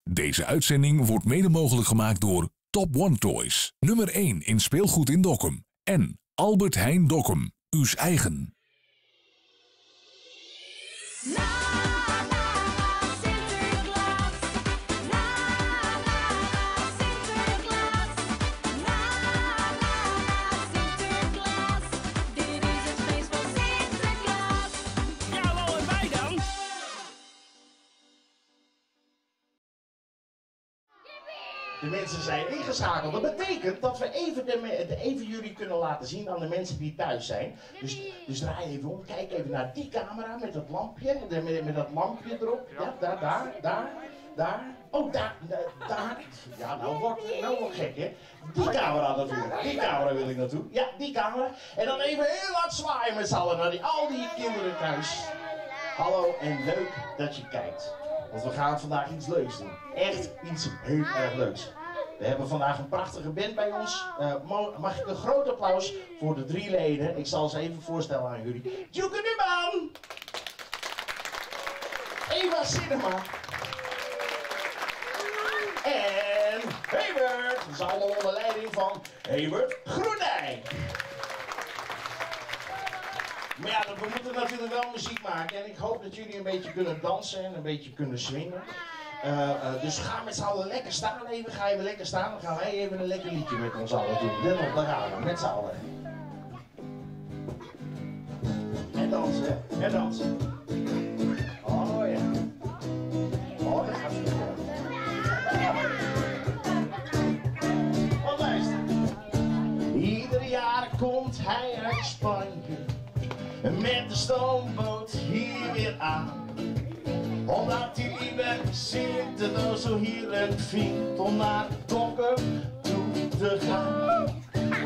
Deze uitzending wordt mede mogelijk gemaakt door Top One Toys, nummer 1 in speelgoed in Dokkum en Albert Heijn Dokkum, uw eigen. De mensen zijn ingeschakeld. Dat betekent dat we even, de, even jullie kunnen laten zien aan de mensen die thuis zijn. Dus, dus draai even om, kijk even naar die camera met dat lampje, met, met dat lampje erop. Ja, daar, daar, daar, daar. Oh, daar, daar. Ja, nou wordt nou wordt gek, hè. Die camera natuurlijk. Die camera wil ik naartoe. Ja, die camera. En dan even heel hard zwaaien met z'n allen naar die, al die kinderen thuis. Hallo en leuk dat je kijkt. Want we gaan vandaag iets leuks doen. Echt iets heel erg leuks. We hebben vandaag een prachtige band bij ons. Uh, mag ik een groot applaus voor de drie leden? Ik zal ze even voorstellen aan jullie. Djoeke Numan! Eva Cinema. En Hebert. Dat is allemaal onder leiding van Hebert Groendijk. Maar ja, we moeten natuurlijk wel muziek maken. En ik hoop dat jullie een beetje kunnen dansen en een beetje kunnen swingen. Uh, uh, dus ga met z'n allen lekker staan even. Ga even lekker staan. Dan gaan wij even een lekker liedje met ons allen doen. Let op, daar gaan we. Met z'n allen. En dansen, en dansen. Oh ja. Oh, dat gaat goed. Want luister. Ieder jaar komt hij uit Spanje. Met de stoomboot hier weer aan. Omdat die lieve Sint het nou zo heerlijk vindt om naar Dokkum toe te gaan.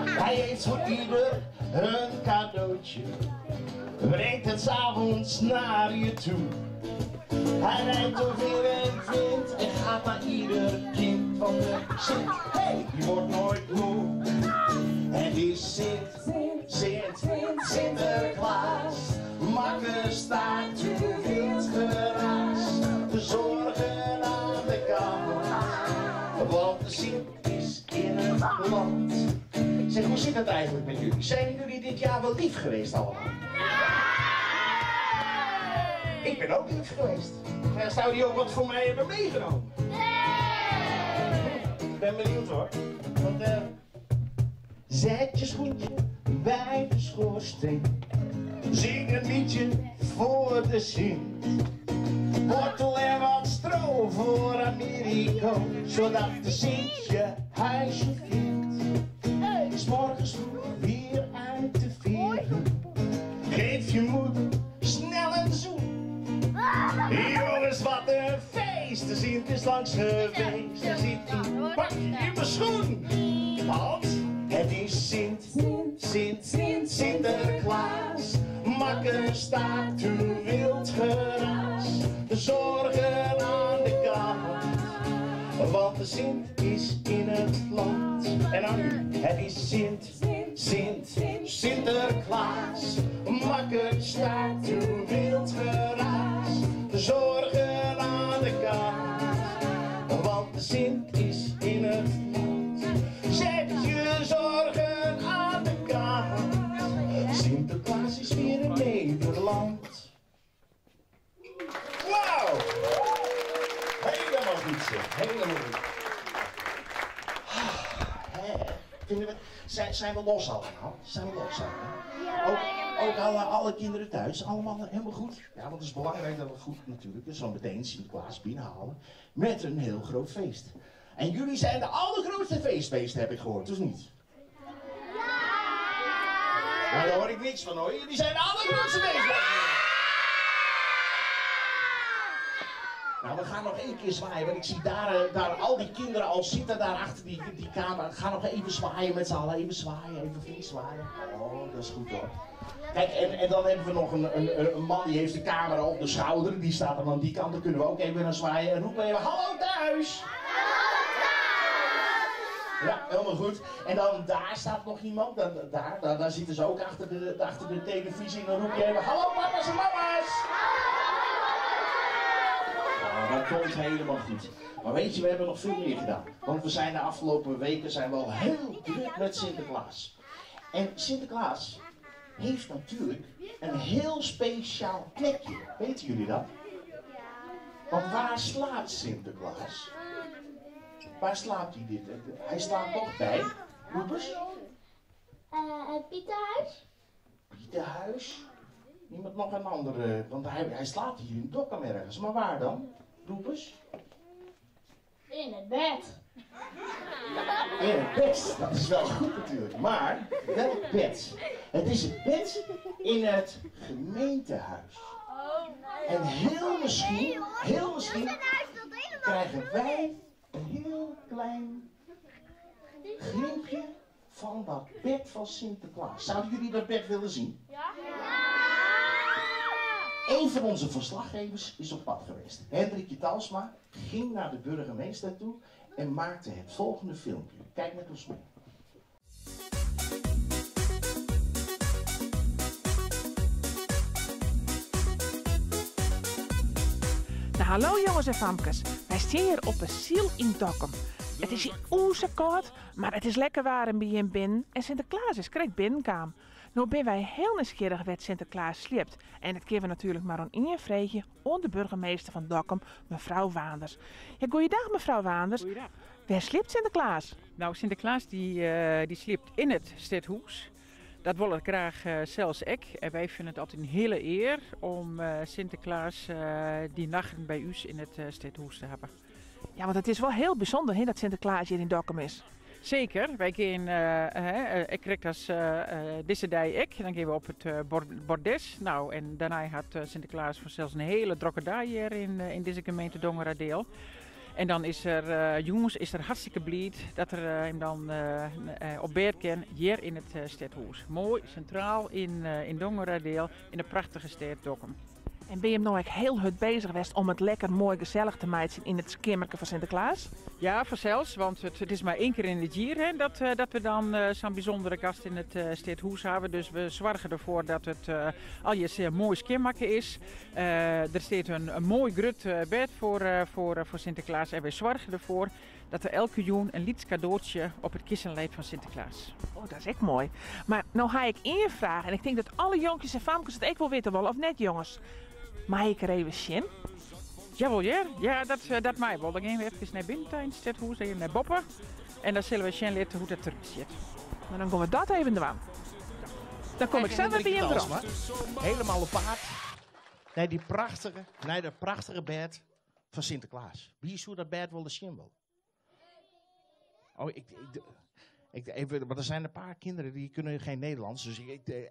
Hij heeft voor ieder een cadeautje, brengt het s'avonds naar je toe. Hij rijdt door weer en wind en gaat naar ieder kind van de Sint. Hey, die wordt nooit moe. Het is Sint, Sint, Sinterklaas. Makker staat toe wild geraas. De zorgen aan de kant, want de Sint is in het land. Zeg, hoe zit het eigenlijk met jullie? Zijn jullie dit jaar wel lief geweest allemaal? Ik ben ook lief geweest. Zou die ook wat voor mij hebben meegenomen? Nee! Ik ben benieuwd hoor. Want uh, zet je schoentje bij de schoorsteen. Zing een liedje voor de Sint. Wortel en wat stro voor Americo, zodat de Sint je huisje vindt. S morgens vroeg weer uit te vieren. Geef je moeder snel een zoen. Jongens, wat een feest! De Sint is langs geweest. Er zit een pakje in mijn schoen. Want het is Sint, Sint, Sint, Sinterklaas. Makker staat toe wild geraas. De zorgen aan de kant, want de Sint is in het land. En dan nu, het is Sint, Sint, Sinterklaas. Makker staat toe wild geraas. De zorgen aan de kant, want de Sint is in het land. Zet je zorgen aan de kant. Sinterklaas is weer in Nederland. Wauw! Helemaal goed zeg, helemaal goed. Vinden we, zijn, zijn we los allemaal? Zijn we los allemaal? Ook, ook alle, alle kinderen thuis, allemaal helemaal goed? Ja, want het is belangrijk dat we goed natuurlijk, dus zo meteen Sinterklaas binnenhalen met een heel groot feest. En jullie zijn de allergrootste feestbeesten, heb ik gehoord, dus niet? Ja! Nou, daar hoor ik niks van hoor. Jullie zijn de allergrootste feestbeesten! Nou, we gaan nog één keer zwaaien, want ik zie daar, daar al die kinderen al zitten daar achter die, die camera. Ga nog even zwaaien met z'n allen, even zwaaien, even flink zwaaien. Oh, dat is goed hoor. Kijk, en, en dan hebben we nog een, een, een man die heeft de camera op de schouder. Die staat dan aan die kant, daar kunnen we ook even naar zwaaien. En roepen even, hallo thuis! Ja, helemaal goed. En dan daar staat nog iemand. Dan, daar, daar, daar zitten ze ook achter de, achter de televisie. En dan roep je even, hallo papa's en mama's! Maar dat komt helemaal goed. Maar weet je, we hebben nog veel meer gedaan. Want we zijn de afgelopen weken zijn we al heel druk met Sinterklaas. En Sinterklaas heeft natuurlijk een heel speciaal plekje. Weten jullie dat? Want waar slaapt Sinterklaas? Waar slaapt hij dit? Hij slaapt toch bij, Roepers? Het Pieterhuis. Pieterhuis? Niemand nog een andere? Want hij slaapt hier in Dokkum ergens. Maar waar dan, Roepers? In het bed. In het bed, dat is wel goed natuurlijk. Maar welk bed? Het is het bed in het gemeentehuis. En heel misschien krijgen wij een heel klein glimpje van dat bed van Sinterklaas. Zouden jullie dat bed willen zien? Ja. Een van onze verslaggevers is op pad geweest. Hendrikje Talsma ging naar de burgemeester toe en maakte het volgende filmpje. Kijk met ons mee. Nou, hallo jongens en famkes. Wij staan hier op een ziel in Dokkum. Het is hier oezekoud, maar het is lekker warm bij in binnen. En Sinterklaas is krek binnenkwam. Nou ben wij heel nieuwsgierig wat Sinterklaas sliept. En dat kunnen we natuurlijk maar aan één vreegje onder de burgemeester van Dokkum, mevrouw Waanders. Ja, goeiedag mevrouw Waanders. Goeiedag. Waar sliept Sinterklaas? Nou, Sinterklaas die sliept in het stadhuis. Dat wil ik graag zelfs ik. En wij vinden het altijd een hele eer om Sinterklaas die nachten bij u in het stadhuis te hebben. Ja, want het is wel heel bijzonder hè, dat Sinterklaas hier in Dokkum is. Zeker, wij gaan hè ik krijg dat deze dag ik, dan gaan we op het bordes. Nou, en daarna had Sinterklaas vanzelfs een hele drukke dag hier in deze gemeente Dongeradeel. En dan is er jongens, is er hartstikke blij dat er hem dan op bed kan hier in het stadhuis. Mooi, centraal in Dongeradeel, in de prachtige stad Dokkum. En ben je hem nou echt heel hard bezig geweest om het lekker mooi gezellig te maken in het skimmerke van Sinterklaas? Ja, vanzelfs, want het is maar 1 keer in het jaar hè, dat we dan zo'n bijzondere gast in het stadhuis hebben. Dus we zorgen ervoor dat het al je zeer mooi skimmakken is. Er staat een mooi groot bed voor Sinterklaas en wij zorgen ervoor dat er elke jong een lied cadeautje op het kussen leidt van Sinterklaas. Oh, dat is echt mooi. Maar nou ga ik één vraag en ik denk dat alle jonkjes en famkes het ook wel weten willen, of net jongens. Mag ik er even zien? Jawel, ja. Ja, dat mij wel. Dan gaan we even naar binnen tijdens het stadhuis, even naar Boppen. En dan zullen we zien leren hoe dat eruit ziet. Maar dan gaan we dat even doen. Dan kom ik zelf weer bij hem erop. Helemaal op paard. Naar de prachtige bed van Sinterklaas. Wie is hoe dat bed wel de zien wil? Oh, ik, ik, ik, even, want er zijn een paar kinderen die kunnen geen Nederlands. Dus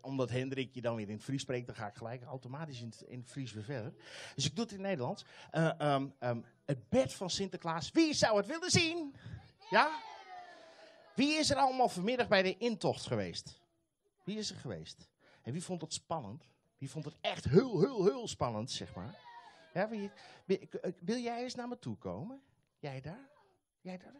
omdat Hendrikje dan weer in het Fries spreekt, dan ga ik gelijk automatisch in het Fries weer verder. Dus ik doe het in het Nederlands. Het bed van Sinterklaas. Wie zou het willen zien? Ja? Wie is er allemaal vanmiddag bij de intocht geweest? Wie is er geweest? En wie vond het spannend? Wie vond het echt heel, heel, heel spannend, zeg maar? Ja, wil jij eens naar me toe komen? Jij daar? Jij daar?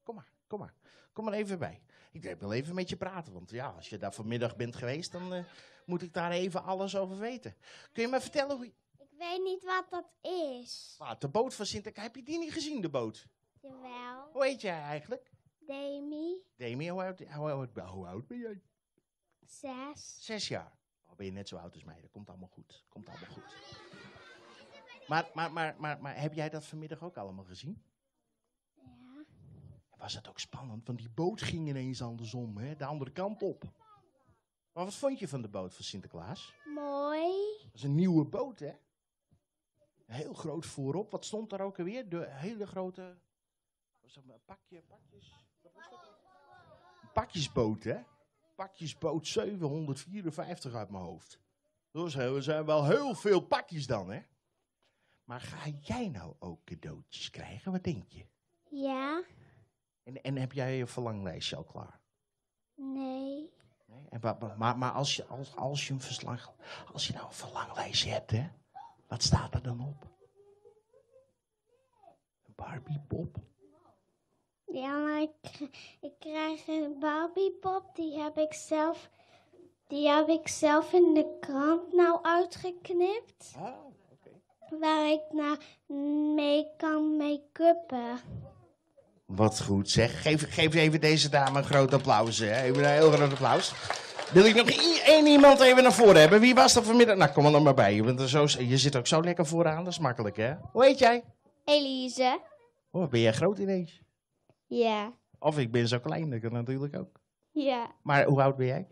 Kom maar, kom maar. Kom maar even bij. Ik wil even met je praten, want als je daar vanmiddag bent geweest, dan moet ik daar even alles over weten. Kun je me vertellen hoe je Ik weet niet wat dat is. Wat, de boot van Sinterklaas. Heb je die niet gezien, de boot? Jawel. Hoe heet jij eigenlijk? Demi. Demi, hoe oud ben jij? 6. 6 jaar. Oh, ben je net zo oud als mij. Dat komt allemaal goed. Komt allemaal goed. Maar heb jij dat vanmiddag ook allemaal gezien? Ja. En was dat ook spannend? Want die boot ging ineens andersom, hè? De andere kant op. Maar wat vond je van de boot van Sinterklaas? Mooi. Dat is een nieuwe boot, hè? Heel groot voorop. Wat stond daar ook alweer? De hele grote... Was dat een pakje, pakjes? Wat was dat? Een pakjesboot, hè? Pakjesboot 754 uit mijn hoofd. Dus er zijn wel heel veel pakjes dan, hè? Maar ga jij nou ook cadeautjes krijgen? Wat denk je? Ja. En heb jij je verlanglijstje al klaar? Nee. Nee? En maar als je, als, als je een verslag, als je nou een verlanglijstje hebt, hè? Wat staat er dan op? Een Barbiepop? Ja, maar ik krijg een Barbiepop. Die heb ik zelf in de krant nou uitgeknipt. Oh, oké. waar ik naar mee kan make-uppen. Wat goed zeg. Geef, geef even deze dame een groot applaus. Hè. Even een heel groot applaus. Wil ik nog één iemand even naar voren hebben? Wie was dat vanmiddag? Nou, kom er nog maar bij. Je, bent er zo, je zit ook zo lekker vooraan. Dat is makkelijk, hè? Hoe heet jij? Elise. Oh, ben jij groot ineens? Ja. Of ik ben zo klein, dat kan natuurlijk ook. Ja. Maar hoe oud ben jij?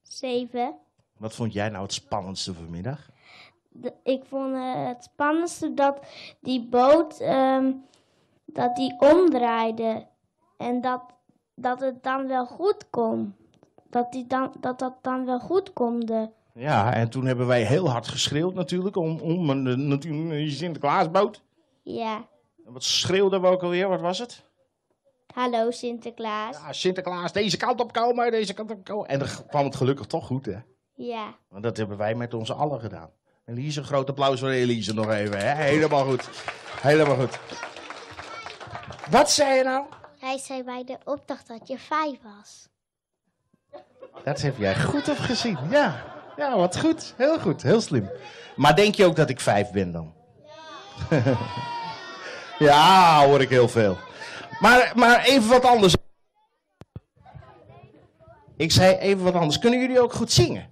7. Wat vond jij nou het spannendste vanmiddag? Ik vond het spannendste dat die boot dat die omdraaide. En dat het dan wel goed kon. Dat, die dan, dat dat dan wel goed komde. Ja, en toen hebben wij heel hard geschreeuwd natuurlijk om een, natuurlijk een Sinterklaasboot. Ja. En wat schreeuwden we ook alweer? Wat was het? Hallo Sinterklaas. Ja, Sinterklaas, deze kant op komen, deze kant op komen. En dan kwam het gelukkig toch goed, hè? Ja. Want dat hebben wij met ons allen gedaan. Elise, een groot applaus voor Elise nog even, hè? Helemaal goed. Helemaal goed. Wat zei je nou? Hij zei bij de opdracht dat je 5 was. Dat heb jij goed opgezien, ja. Ja, wat goed. Heel goed, heel slim. Maar denk je ook dat ik 5 ben dan? Ja, ja, hoor ik heel veel. Maar even wat anders. Ik zei even wat anders. Kunnen jullie ook goed zingen?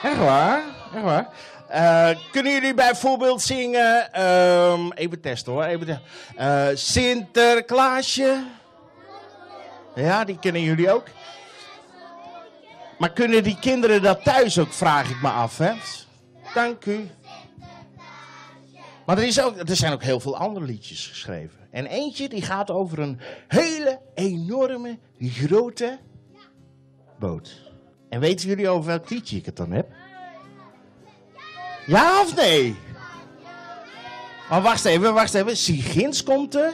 Echt waar? Echt waar? Kunnen jullie bijvoorbeeld zingen... even testen hoor. Even Sinterklaasje. Ja, die kennen jullie ook. Maar kunnen die kinderen dat thuis ook, vraag ik me af, hè? Dank u. Maar er zijn ook heel veel andere liedjes geschreven. En eentje die gaat over een hele enorme, grote boot. En weten jullie over welk liedje ik het dan heb? Ja of nee? Maar wacht even, wacht even. Sigins komt er.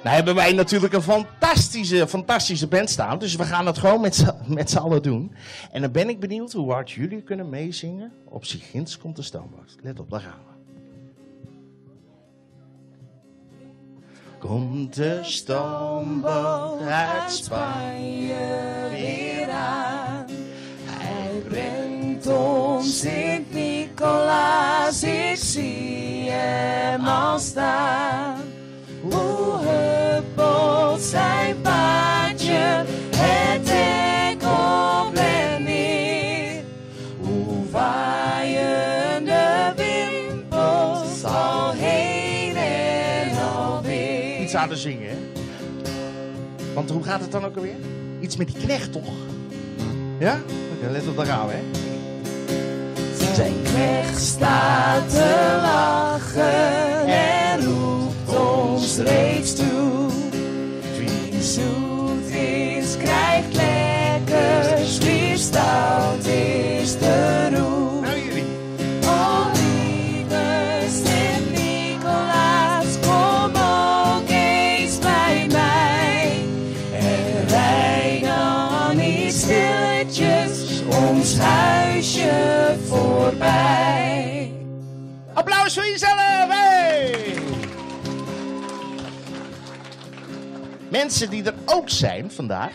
Nou hebben wij natuurlijk een fantastische, fantastische band staan. Dus we gaan het gewoon met z'n allen doen. En dan ben ik benieuwd hoe hard jullie kunnen meezingen op Sigins komt de stoomboot. Let op, daar gaan we. Komt de stoomboot uit Spanje weer aan. Hij brengt ons Sint-Nicolaas, ik zie hem al staan. Hoe huppelt zijn paardje het dek op en neer. Hoe waaien de wimpels al heen en alweer. Iets harder zingen, hè? Want hoe gaat het dan ook alweer? Iets met die knecht, toch? Ja? Oké, let op, daar gaan we, hè? Zijn knecht staat te lachen en roept ons reeds toe. Wie zoet is, krijgt lekkers, wie stout is de roe. Nou jullie. O lieve Sint-Nicolaas, kom ook eens bij mij. En rij dan niet stilletjes ons huisje voorbij. Applaus voor jezelf! Hey! Mensen die er ook zijn vandaag,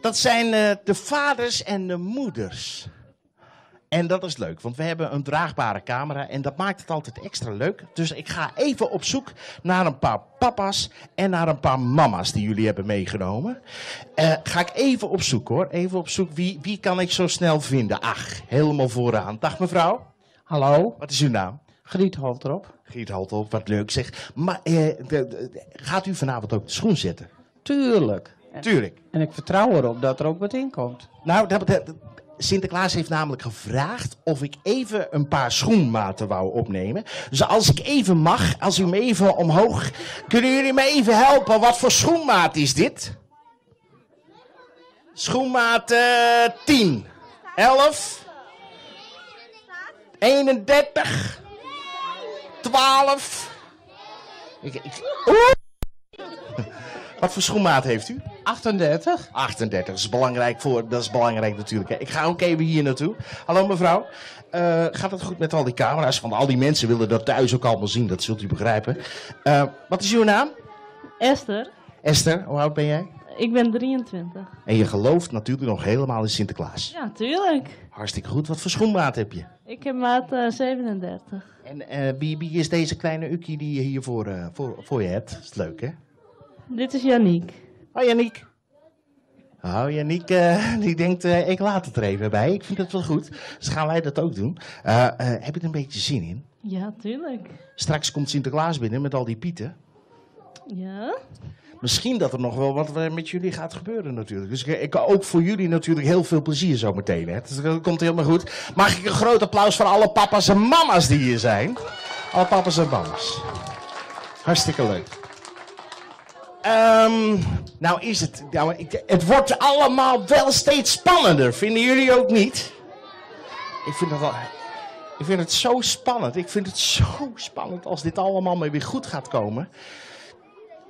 dat zijn de vaders en de moeders. En dat is leuk, want we hebben een draagbare camera en dat maakt het altijd extra leuk. Dus ik ga even op zoek naar een paar papa's en naar een paar mama's die jullie hebben meegenomen. Ga ik even op zoek hoor, even op zoek. Wie kan ik zo snel vinden? Ach, helemaal vooraan. Dag mevrouw. Hallo. Wat is uw naam? Griet Holtrop. Griet Holtrop, wat leuk zeg. Maar gaat u vanavond ook de schoen zetten? Tuurlijk. Tuurlijk. En ik vertrouw erop dat er ook wat in komt. Nou, Sinterklaas heeft namelijk gevraagd of ik even een paar schoenmaten wou opnemen. Dus als ik even mag, als u me even omhoog... Kunnen jullie me even helpen? Wat voor schoenmaat is dit? Schoenmaat 10, 11, 31, 12. Oeh. Wat voor schoenmaat heeft u? 38. 38, dat is belangrijk, dat is belangrijk natuurlijk. Hè. Ik ga ook even hier naartoe. Hallo mevrouw. Gaat het goed met al die camera's? Want al die mensen willen dat thuis ook allemaal zien, dat zult u begrijpen. Wat is uw naam? Esther. Esther, hoe oud ben jij? Ik ben 23. En je gelooft natuurlijk nog helemaal in Sinterklaas. Ja, tuurlijk. Hartstikke goed. Wat voor schoenmaat heb je? Ik heb maat 37. En wie is deze kleine Ukkie die je hier voor je hebt? Dat is leuk, hè? Dit is Yannick. Oh, Yannick. Oh, Yannick, die denkt, ik laat het er even bij. Ik vind het wel goed. Dus gaan wij dat ook doen. Heb je er een beetje zin in? Ja, tuurlijk. Straks komt Sinterklaas binnen met al die pieten. Ja. Misschien dat er nog wel wat met jullie gaat gebeuren natuurlijk. Dus ik ook voor jullie natuurlijk heel veel plezier zometeen. Hè? Dus dat komt helemaal goed. Mag ik een groot applaus voor alle papa's en mama's die hier zijn? Alle papa's en mama's. Hartstikke leuk. Nou is het... Nou, ik, het wordt allemaal wel steeds spannender. Vinden jullie ook niet? Ik vind dat wel... Ik vind het zo spannend. Ik vind het zo spannend als dit allemaal maar weer goed gaat komen.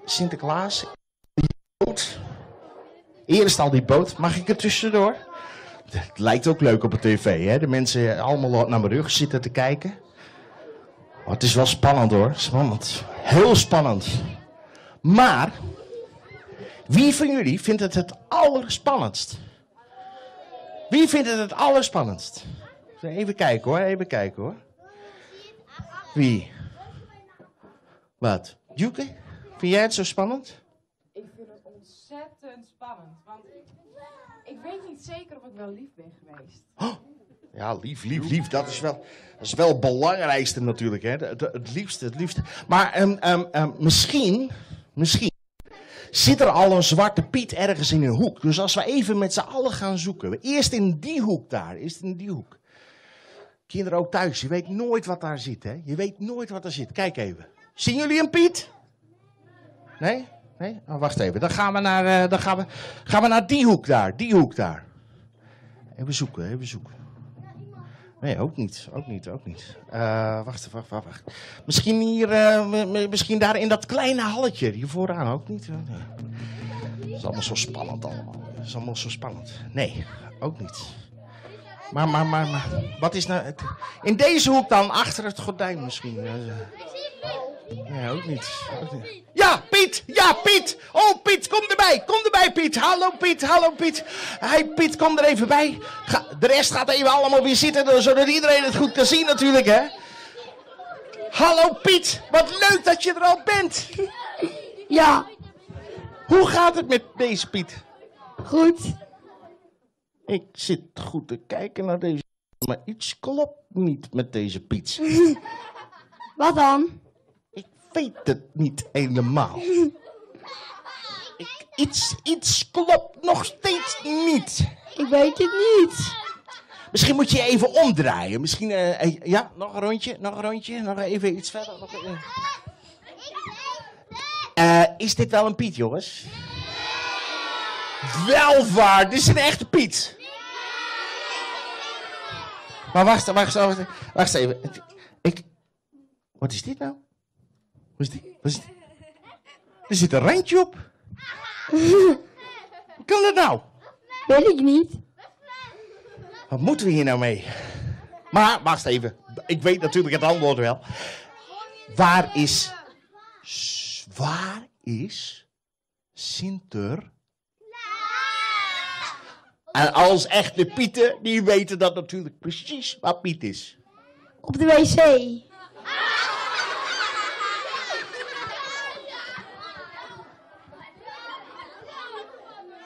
Sinterklaas, die boot. Eerst al die boot. Mag ik er tussendoor? Het lijkt ook leuk op de tv, hè? De mensen allemaal naar mijn rug zitten te kijken. Maar het is wel spannend, hoor. Spannend. Heel spannend. Maar, wie van jullie vindt het het allerspannendst? Wie vindt het het allerspannendst? Even kijken, hoor. Even kijken, hoor. Wie? Wat? Joeke? Vind jij het zo spannend? Ik vind het ontzettend spannend. Want ik weet niet zeker of ik wel lief ben geweest. Oh, ja, lief, lief, lief. Dat is wel het belangrijkste natuurlijk. Hè? Het liefste, het liefste. Maar misschien zit er al een zwarte piet ergens in een hoek. Dus als we even met z'n allen gaan zoeken. Eerst in die hoek daar. Eerst in die hoek. Kinderen ook thuis. Je weet nooit wat daar zit. Hè? Je weet nooit wat daar zit. Kijk even. Zien jullie een piet? Nee? Nee? Oh, wacht even. Dan gaan we naar dan gaan we, gaan we naar die hoek daar. Die hoek daar. Even zoeken, even zoeken. Nee, ook niet. Ook niet, ook niet. Wacht, wacht, wacht, wacht. Misschien hier misschien daar in dat kleine halletje. Hier vooraan ook niet. Nee. Het is allemaal zo spannend allemaal. Het is allemaal zo spannend. Nee, ook niet. Maar, wat is nou het, in deze hoek dan, achter het gordijn misschien. Nee, ook niet. Ook niet. Ja, Piet! Ja, Piet! Oh, Piet, kom erbij! Kom erbij, Piet! Hallo, Piet! Hallo, Piet! Hey, Piet, kom er even bij. De rest gaat even allemaal weer zitten, zodat iedereen het goed kan zien natuurlijk, hè? Hallo, Piet! Wat leuk dat je er al bent! Ja. Hoe gaat het met deze Piet? Goed. Ik zit goed te kijken naar deze, maar iets klopt niet met deze Piet. Wat dan? Ik weet het niet helemaal. Iets klopt nog steeds niet. Ik weet het niet. Misschien moet je even omdraaien. Misschien, ja, nog een rondje, nog een rondje, nog even iets verder. Nog even. Is dit wel een Piet, jongens? Wel waar, dit is een echte Piet. Maar wacht, wacht, wacht, wacht even. Wat is dit nou? Wat is dit? Wat is dit? Er zit een randje op. Hoe kan dat nou? Weet ik niet. Wat moeten we hier nou mee? Maar, wacht even. Ik weet natuurlijk het antwoord wel. Waar is Sinter? En als echte Pieten, die weten dat natuurlijk precies waar Piet is. Op de wc.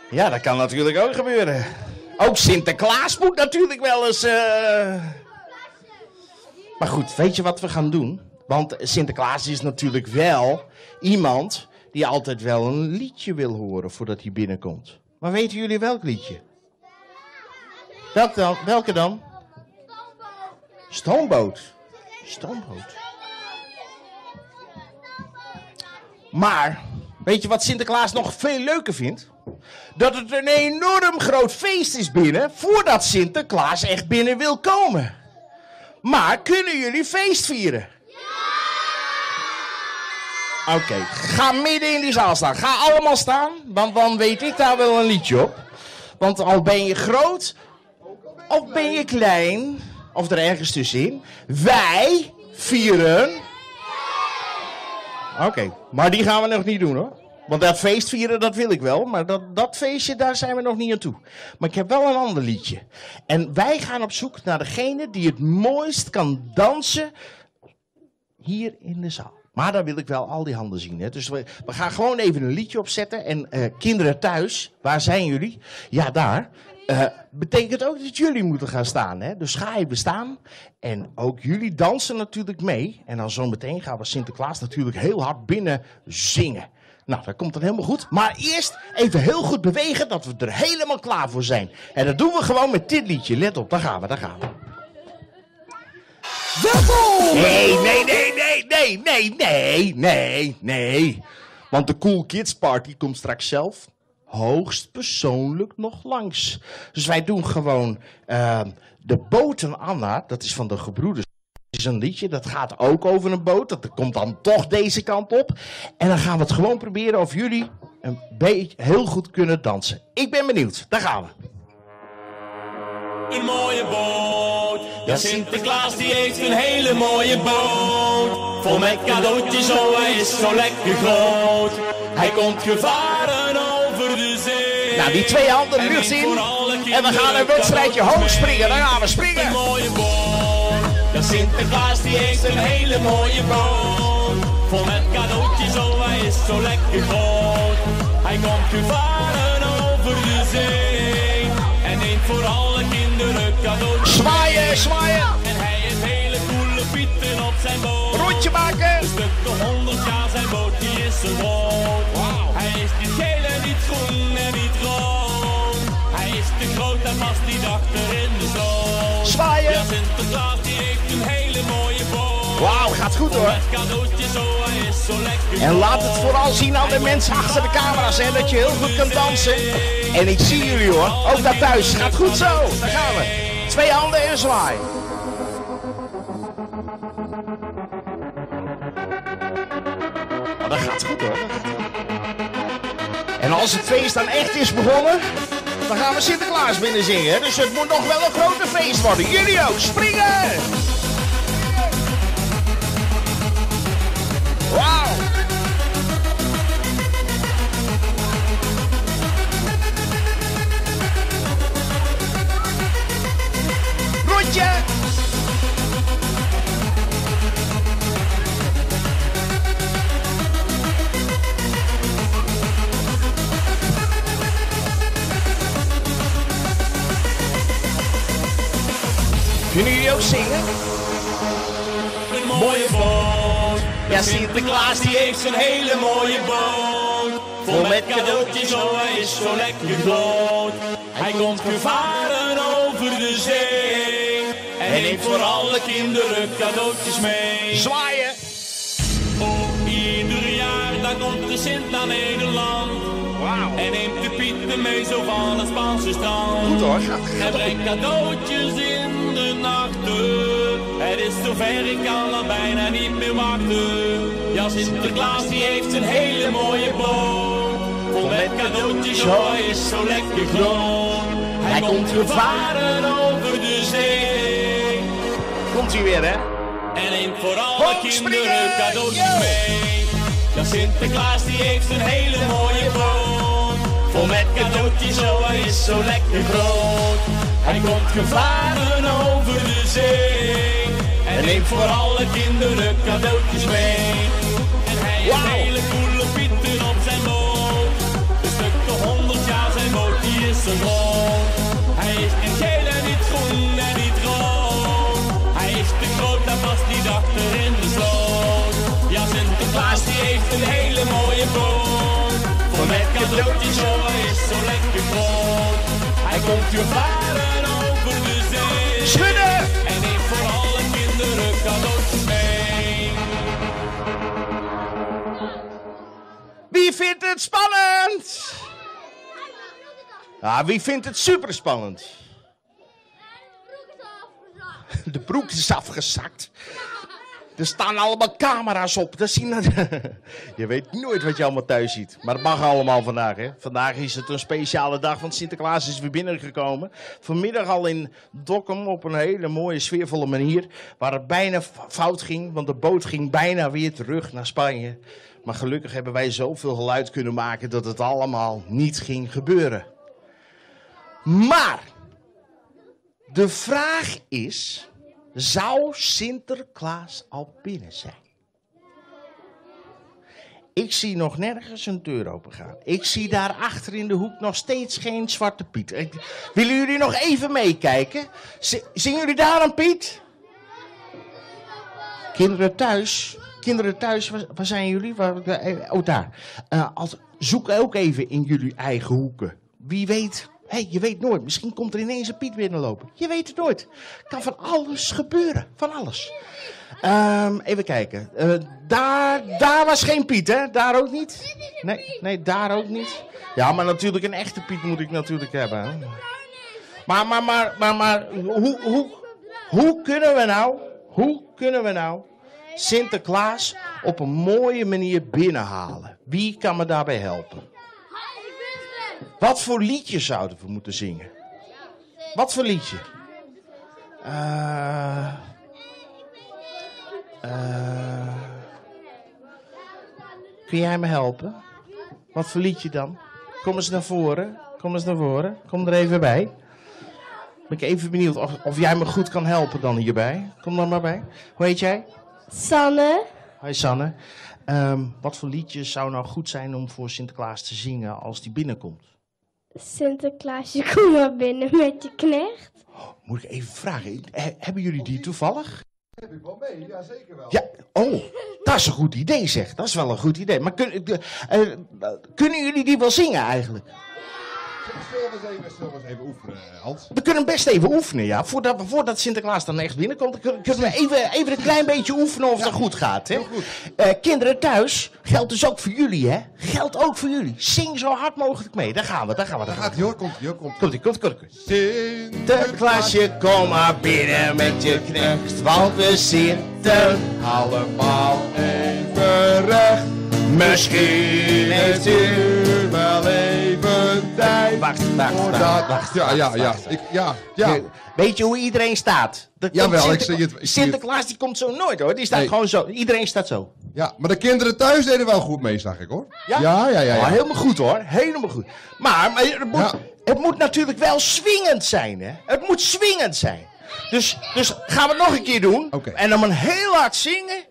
Ja, dat kan natuurlijk ook gebeuren. Ook Sinterklaas moet natuurlijk wel eens... Maar goed, weet je wat we gaan doen? Want Sinterklaas is natuurlijk wel iemand die altijd wel een liedje wil horen voordat hij binnenkomt. Maar weten jullie welk liedje? Welk dan? Welke dan? Stoomboot. Stoomboot. Maar, weet je wat Sinterklaas nog veel leuker vindt? Dat het een enorm groot feest is binnen, voordat Sinterklaas echt binnen wil komen. Maar kunnen jullie feest vieren? Ja! Oké, ga midden in die zaal staan. Ga allemaal staan, want dan weet ik daar wel een liedje op. Want al ben je groot, of ben je klein, of er ergens tussenin. Wij vieren... Oké, maar die gaan we nog niet doen hoor. Want dat feest vieren, dat wil ik wel. Maar dat, dat feestje, daar zijn we nog niet aan toe. Maar ik heb wel een ander liedje. En wij gaan op zoek naar degene die het mooist kan dansen hier in de zaal. Maar daar wil ik wel al die handen zien. Hè? Dus we, we gaan gewoon even een liedje opzetten. En eh, kinderen thuis, waar zijn jullie? Ja, daar. Eh, betekent ook dat jullie moeten gaan staan. Hè? Dus ga even staan. En ook jullie dansen natuurlijk mee. En dan zometeen gaan we Sinterklaas natuurlijk heel hard binnen zingen. Nou, dat komt dan helemaal goed. Maar eerst even heel goed bewegen dat we er helemaal klaar voor zijn. En dat doen we gewoon met dit liedje. Let op, daar gaan we, daar gaan we. Welkom! Nee, nee, nee, nee, nee, nee, nee, nee, nee. Want de Cool Kids Party komt straks zelf hoogst persoonlijk nog langs. Dus wij doen gewoon de Boten Anna, dat is van de gebroeders. Dat is een liedje, dat gaat ook over een boot. Dat komt dan toch deze kant op. En dan gaan we het gewoon proberen of jullie een beetje heel goed kunnen dansen. Ik ben benieuwd, daar gaan we. Een mooie boot. Ja, Sinterklaas die heeft een hele mooie boot. Vol met cadeautjes, oh hij is zo lekker groot. Hij komt gevaren over de zee. Nou, die twee handen En lucht neemt in. voor alle En we gaan een kinderen wedstrijdje hoog cadeautjes springen. mee. Daar gaan we springen. Een mooie boot. Ja, Sinterklaas die heeft een hele mooie boot. Vol met cadeautjes, oh hij is zo lekker groot. Hij komt gevaren over de zee. En neemt voor alle kinderen cadeautjes Zwaaien, mee. zwaaien. En hij heeft hele coole pieten op zijn boot. Rondje maken. Een stuk de 100 jaar zijn boot, die is zo groot. Hij is niet geel en niet groen en niet rood. Hij is te groot en past niet achter in de sloot. Zwaaien. Ja, Sinterklaas die heeft een hele mooie boot. Wauw, gaat goed Vol hoor. met cadeautjes, oh hij is zo lekker En laat het groot. vooral zien aan de mensen achter de camera's, hè, dat je heel goed kan dansen. En ik zie jullie hoor, ook daar thuis. Gaat goed zo, daar gaan we. Twee handen en zwaai. Oh, dat gaat goed hoor. Dat gaat goed. En als het feest dan echt is begonnen, dan gaan we Sinterklaas binnen zingen. hè. Dus het moet nog wel een grote feest worden. Jullie ook, springen! Wauw! Rondje! Kunnen jullie ook zingen? Een mooie boot. Ja, Ja, Sinterklaas die heeft een hele mooie boot. Vol met cadeautjes, oh hij is zo lekker groot. Hij komt gevaren over de zee. En neemt voor alle kinderen cadeautjes mee. Zwaaien! Oh, ieder jaar dan komt de Sint naar Nederland. Wauw! En neemt de Pieten mee zo van het Spaanse strand. Goed hoor, gaat, En gaat brengt cadeautjes in de nachten. Het is zover, ik kan al bijna niet meer wachten. Ja, Sinterklaas die heeft een hele mooie boot. Vol met cadeautjes, oh hij is zo lekker groot. Hij komt gevaren over de zee. Komt hij weer hè? En neemt voor alle Hoog kinderen springen! cadeautjes Yo! mee. Ja, Sinterklaas die heeft een hele mooie boot. Vol met cadeautjes, oh hij is zo lekker groot. Hij komt gevaren over de zee. En neemt voor alle kinderen cadeautjes mee. En hij heeft Wauw. hele coole pieten op zijn boot. Een stuk de 100 jaar zijn boot, die is zo groot. Hij is niet geel en niet groen en niet rood. Hij is te groot, daar past niet achter in de sloot. Ja, Sinterklaas die heeft een hele mooie boot. Vol met cadeautjes, oh hij is zo lekker groot. Hij komt gevaren over de zee. Schudden! En neemt voor alle kinderen cadeautjes mee. Wie vindt het spannend? Ah, wie vindt het super spannend? De broek is afgezakt. Er staan allemaal camera's op. Dat zien Je weet nooit wat je allemaal thuis ziet. Maar het mag allemaal vandaag, hè? Vandaag is het een speciale dag, want Sinterklaas is weer binnengekomen. Vanmiddag al in Dokkum op een hele mooie, sfeervolle manier. Waar het bijna fout ging, want de boot ging bijna weer terug naar Spanje. Maar gelukkig hebben wij zoveel geluid kunnen maken dat het allemaal niet ging gebeuren. Maar de vraag is, zou Sinterklaas al binnen zijn? Ik zie nog nergens een deur open gaan. Ik zie daar achter in de hoek nog steeds geen Zwarte Piet. Willen jullie nog even meekijken? Zien jullie daar een Piet? Kinderen thuis, kinderen thuis, waar zijn jullie? Oh, daar. Zoek ook even in jullie eigen hoeken. Wie weet, hey, je weet nooit. Misschien komt er ineens een Piet binnenlopen. Je weet het nooit. Kan van alles gebeuren. Van alles. Even kijken. Daar was geen Piet, hè? Daar ook niet? Nee, nee, daar ook niet. Ja, maar natuurlijk een echte Piet moet ik natuurlijk hebben. Hè? Maar hoe kunnen we nou, hoe kunnen we nou Sinterklaas op een mooie manier binnenhalen? Wie kan me daarbij helpen? Wat voor liedje zouden we moeten zingen? Wat voor liedje? Kun jij me helpen? Wat voor liedje dan? Kom eens naar voren. Kom eens naar voren. Kom er even bij. Ben ik even benieuwd of jij me goed kan helpen dan hierbij. Kom dan maar bij. Hoe heet jij? Sanne. Hoi Sanne. Wat voor liedje zou nou goed zijn om voor Sinterklaas te zingen als die binnenkomt? Sinterklaasje, kom maar binnen met je knecht. Oh, moet ik even vragen, hebben jullie die toevallig? Heb ik wel mee, ja zeker wel. Ja, oh, dat is een goed idee zeg. Dat is wel een goed idee. Maar kunnen jullie die wel zingen eigenlijk? Zullen we eens even oefenen, Hans? We kunnen best even oefenen, ja. Voordat Sinterklaas dan echt binnenkomt, kunnen we even een klein beetje oefenen of dat goed gaat. Hè? Heel goed. Kinderen thuis, geldt dus ook voor jullie, hè? Geldt ook voor jullie. Zing zo hard mogelijk mee. Daar gaan we, daar gaan we. Daar gaat hij hoor, komt hij hoor, komt Komt ie, komt komt ie. Sinterklaasje, kom maar binnen met je knecht, want we zitten allemaal even recht. Misschien heeft u wel even tijd. Wacht, wacht, voordat... wacht, wacht, Ja, ja, ja. wacht. Ik, ja, ja. Weet je hoe iedereen staat? Er komt Jawel, ik zie het, ik zie het. Sinterklaas die komt zo nooit hoor. Die staat Nee. gewoon zo. Iedereen staat zo. Ja, maar de kinderen thuis deden wel goed mee, zag ik hoor. Ja? Ja, ja, ja. ja. Oh, helemaal goed hoor. Helemaal goed. Maar het moet natuurlijk wel swingend zijn hè. Het moet swingend zijn. Dus gaan we het nog een keer doen. Oké. En dan een heel hard zingen.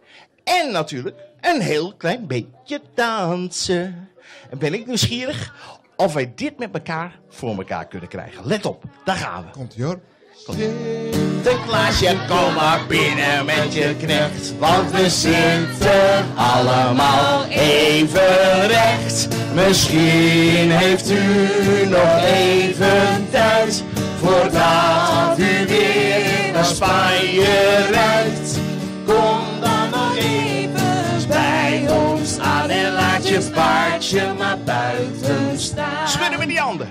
En natuurlijk een heel klein beetje dansen. En ben ik nieuwsgierig of wij dit met elkaar voor elkaar kunnen krijgen. Let op, daar gaan we. Komt ie hoor. Sinterklaasje, kom maar binnen met je knecht, want we zitten allemaal even recht. Misschien heeft u nog even tijd, voordat u weer naar Spanje rijdt. Kom dan nog even bij ons aan en laat je paardje maar buiten staan. Schudden met die handen.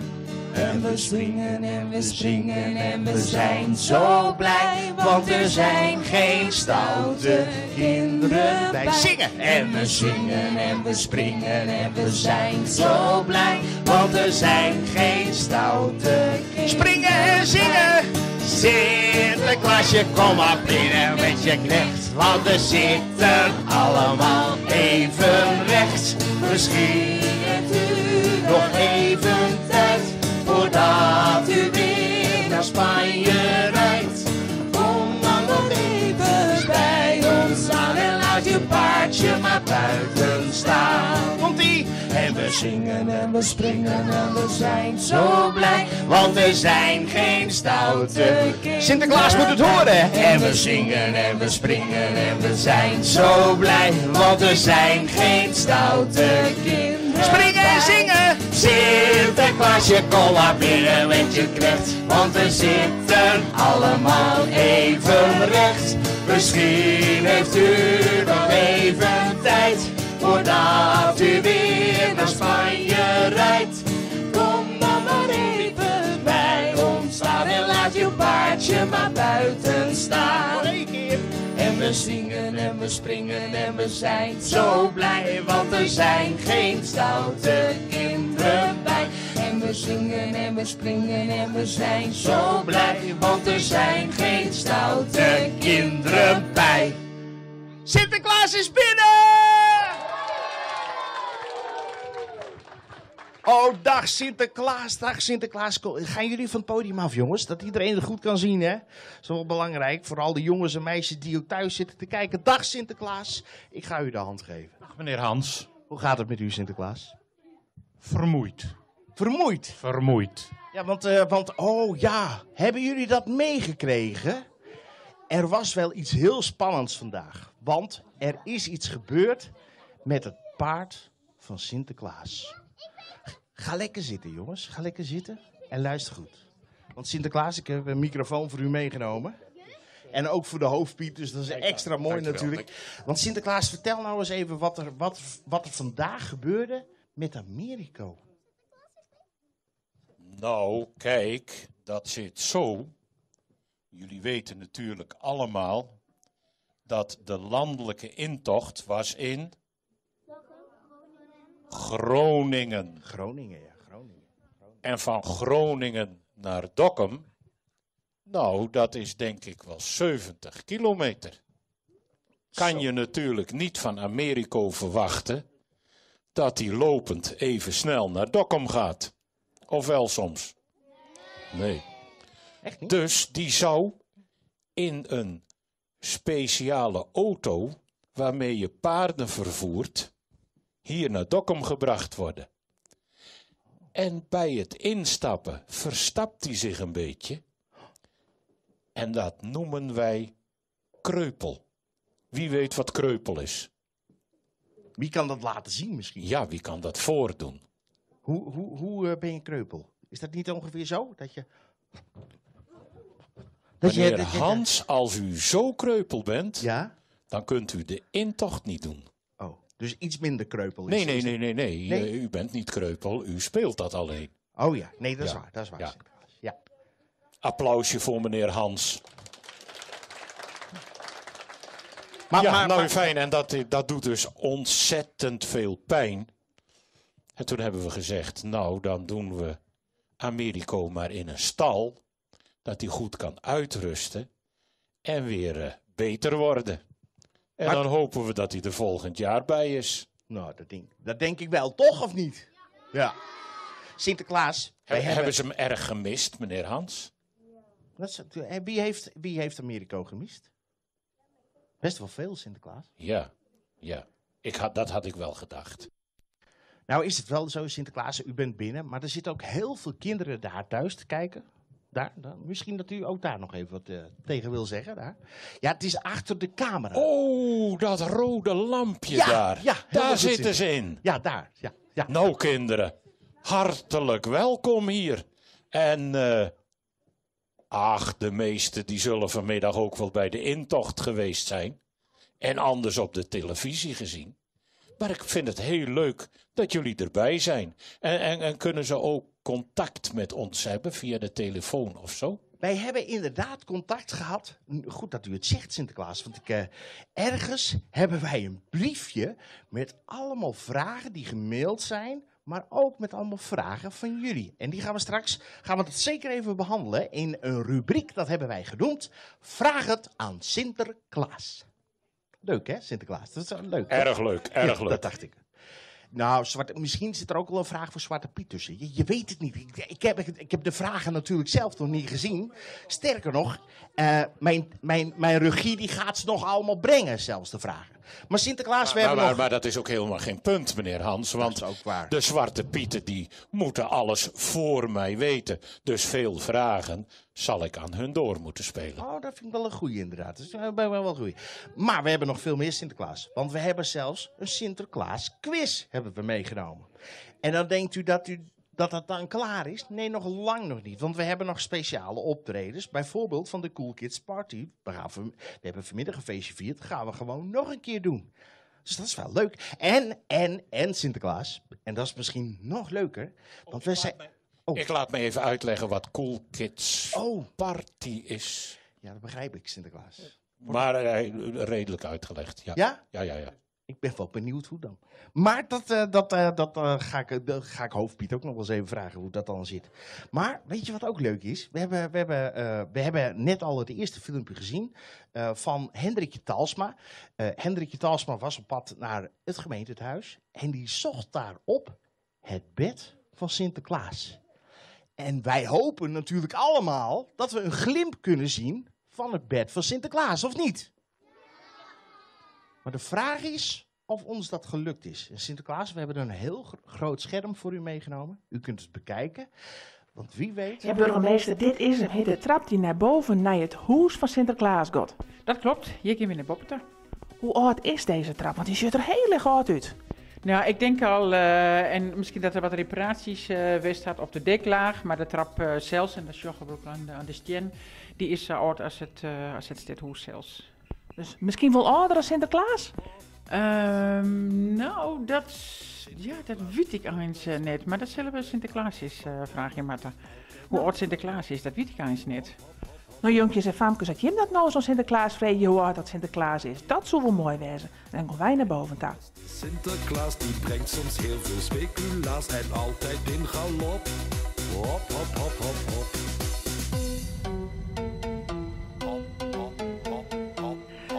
En we springen en we springen en we We zijn zo blij, want er zijn geen stoute kinderen bij. Zingen! En we zingen en we springen en we zijn zo blij, want er zijn geen stoute kinderen. Springen en zingen! Sinterklaasje, kom maar binnen met je knecht, want we zitten allemaal even recht. Misschien heeft u nog even tijd, voordat u weer naar Spanje rijdt. Kom dan nog even bij ons aan en laat je paardje maar buiten staan. Komt-ie! En we zingen en we springen en we zijn zo blij, want er zijn geen stoute kinderen. Sinterklaas moet het horen. En we zingen en we springen en we zijn zo blij, want er zijn geen stoute kinderen. Springen en zingen! Sinterklaasje, kom maar binnen met je knecht, want we zitten allemaal even recht. Misschien heeft u nog even tijd, voordat u weer naar Spanje rijdt. Kom dan maar even bij ons aan en laat je paardje Laat je maar buiten staan. En we zingen en we springen en we zijn zo blij, want er zijn geen stoute kinderen bij. En we zingen en we springen en we zijn zo blij, want er zijn geen stoute kinderen bij. Sinterklaas is binnen! Oh, dag Sinterklaas, dag Sinterklaas. Gaan jullie van het podium af, jongens? Dat iedereen het goed kan zien, hè? Dat is wel belangrijk. Vooral de jongens en meisjes die ook thuis zitten te kijken. Dag Sinterklaas. Ik ga u de hand geven. Dag meneer Hans. Hoe gaat het met u, Sinterklaas? Vermoeid. Vermoeid? Vermoeid. Ja, want, oh ja, hebben jullie dat meegekregen? Er was wel iets heel spannends vandaag. Want er is iets gebeurd met het paard van Sinterklaas. Ga lekker zitten, jongens. Ga lekker zitten en luister goed. Want Sinterklaas, ik heb een microfoon voor u meegenomen. En ook voor de hoofdpiet, dus dat is extra mooi Dankjewel. natuurlijk. Want Sinterklaas, vertel nou eens even wat er vandaag gebeurde met Americo. Nou, kijk, dat zit zo. Jullie weten natuurlijk allemaal dat de landelijke intocht was in Groningen. Groningen, ja, Groningen. En van Groningen naar Dokkum, nou, dat is denk ik wel 70 kilometer. Kan je natuurlijk niet van Americo verwachten dat hij lopend even snel naar Dokkum gaat. Of wel soms? Nee. Echt niet? Dus die zou in een speciale auto waarmee je paarden vervoert, hier naar Dokkum gebracht worden. En bij het instappen verstapt hij zich een beetje. En dat noemen wij kreupel. Wie weet wat kreupel is? Wie kan dat laten zien misschien? Ja, wie kan dat voordoen? Hoe ben je kreupel? Is dat niet ongeveer zo? Dat je... Meneer dat je- Hans, als u zo kreupel bent, ja? dan kunt u de intocht niet doen. Oh, dus iets minder kreupel is Nee, nee, is nee, nee, nee. Nee? U bent niet kreupel, u speelt dat alleen. Oh ja, nee, dat is Ja. waar, dat is waar. Ja. Ja. Applausje voor meneer Hans. Maar, ja, maar, nou maar- fijn. En dat doet dus ontzettend veel pijn. En toen hebben we gezegd, nou dan doen we Americo maar in een stal. Dat hij goed kan uitrusten en weer beter worden. En Maar- dan hopen we dat hij er volgend jaar bij is. Nou, dat denk ik wel, toch of niet? Ja. Sinterklaas, wij Hebben ze hem erg gemist, meneer Hans? Dat is, wie heeft Americo gemist? Best wel veel, Sinterklaas. Ja, ja. Dat had ik wel gedacht. Nou is het wel zo, Sinterklaas, u bent binnen, maar er zitten ook heel veel kinderen daar thuis te kijken. Daar, misschien dat u ook daar nog even wat tegen wil zeggen. Daar. Ja, het is achter de camera. Oh, dat rode lampje Ja, daar. ja, helemaal daar goed, zitten ze in. Ja, daar. Ja, ja. Nou, kinderen, hartelijk welkom hier. En, ach, de meesten die zullen vanmiddag ook wel bij de intocht geweest zijn. En anders op de televisie gezien. Maar ik vind het heel leuk dat jullie erbij zijn. En kunnen ze ook contact met ons hebben via de telefoon of zo? Wij hebben inderdaad contact gehad. Goed dat u het zegt, Sinterklaas. Want ergens hebben wij een briefje met allemaal vragen die gemaild zijn. Maar ook met allemaal vragen van jullie. En die gaan we straks gaan we dat zeker even behandelen in een rubriek. Dat hebben wij genoemd. Vraag het aan Sinterklaas. Leuk hè, Sinterklaas? Dat is wel leuk. toch? Erg leuk, erg Ja, leuk. Dat dacht ik. Nou, misschien zit er ook wel een vraag voor Zwarte Piet tussen. Je weet het niet. Ik heb de vragen natuurlijk zelf nog niet gezien. Sterker nog, mijn regie die gaat ze nog allemaal brengen, zelfs de vragen. Maar Sinterklaas, we Maar, hebben maar, nog... maar dat is ook helemaal geen punt, meneer Hans. Want de Zwarte Pieten die moeten alles voor mij weten. Dus veel vragen zal ik aan hun door moeten spelen. Oh, dat vind ik wel een goeie inderdaad. Dat is wel een goeie. Maar we hebben nog veel meer Sinterklaas. Want we hebben zelfs een Sinterklaas quiz hebben we meegenomen. En dan denkt u dat dat dan klaar is? Nee, nog lang nog niet. Want we hebben nog speciale optredens. Bijvoorbeeld van de Cool Kids Party. We hebben vanmiddag een feestje gevierd. Dat gaan we gewoon nog een keer doen. Dus dat is wel leuk. En Sinterklaas. En dat is misschien nog leuker. Want we zijn... Ik laat me even uitleggen wat Cool Kids Oh. Party is. Ja, dat begrijp ik, Sinterklaas. Maar redelijk uitgelegd, ja. Ja? Ja, ja, ja. Ik ben wel benieuwd hoe dan. Maar dat, eh, dat, eh, dat, eh, ga ik, dat ga ik Hoofdpiet ook nog wel eens even vragen hoe dat dan zit. Maar weet je wat ook leuk is? We hebben net al het eerste filmpje gezien van Hendrikje Talsma. Hendrikje Talsma was op pad naar het gemeentehuis. En die zocht daarop het bed van Sinterklaas. En wij hopen natuurlijk allemaal dat we een glimp kunnen zien van het bed van Sinterklaas, of niet? Maar de vraag is of ons dat gelukt is. En Sinterklaas, we hebben een heel groot scherm voor u meegenomen. U kunt het bekijken. Want wie weet... Ja, burgemeester, dit is hem. De trap die naar boven naar het huis van Sinterklaas gaat. Dat klopt, hier gaan we naar boven. Hoe oud is deze trap? Want die ziet er heel erg oud uit. Nou, ik denk al, en misschien dat er wat reparaties geweest had op de deklaag, maar de trap zelfs, en dat joggen we ook aan de steen, die is zo oud als het stadhuis zelfs. Dus misschien wel ouder dan Sinterklaas? Nou, dat weet ik eens net. Maar dat zullen we Sinterklaas eens vragen, Marta. Hoe oud Sinterklaas is, dat weet ik eens net. Nou, jonkjes en famkes, had je dat nou zo'n Sinterklaas vrede, hoe oud dat Sinterklaas is? Dat zou wel mooi wezen. Dan gaan wij naar boven toe. Sinterklaas die brengt soms heel veel speculaas en altijd in galop. Hop, hop, hop, hop, hop.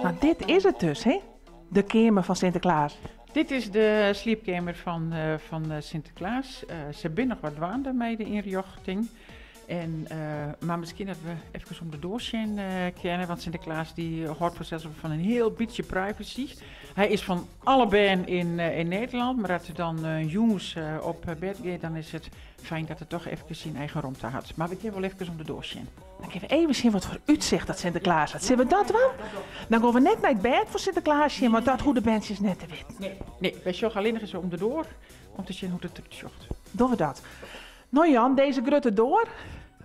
Nou, dit is het dus, hè? De kamer van Sinterklaas. Dit is de slaapkamer van Sinterklaas. Ze zijn nog wat waande bij de inrichting. Maar misschien dat we even om de doorzien kennen, want Sinterklaas die hoort vanzelf van een heel beetje privacy. Hij is van alle bern in Nederland, maar als er dan jongens op bed gaat, dan is het fijn dat het toch even zijn eigen ruimte had. Maar we kunnen wel even om de doorzien. Dan kunnen we even zien wat voor uitzicht dat Sinterklaas had. Zullen we dat wel? Dan gaan we net naar het bed voor Sinterklaas zien, want dat goede bandje is net te wit. Nee, nee, wij zoeken alleen nog eens om de door, om te zien hoe het eruit zocht. Doen we dat. Nou Jan, deze grutte door.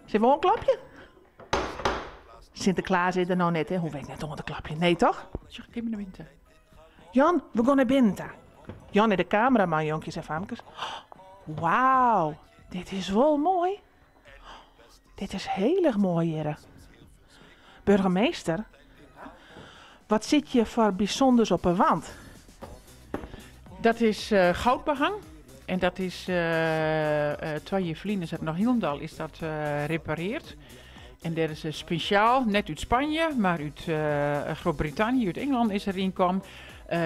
Zullen we een klapje? Sinterklaas is er nou net, hè? Hoe weet ik net om een klapje? Nee, toch? Zeg, ik naar binnen. Jan, we gaan naar binnen. Jan is de cameraman, jonkjes en famkes. Wauw, dit is wel mooi. Dit is heel erg mooi, heren. Burgemeester, wat zit je voor bijzonders op een wand? Dat is goudbehang. En dat is, twee jaar geleden is dat nog helemaal is dat repareerd. En dat is speciaal, net uit Spanje, maar uit Groot-Brittannië, uit Engeland is er inkom,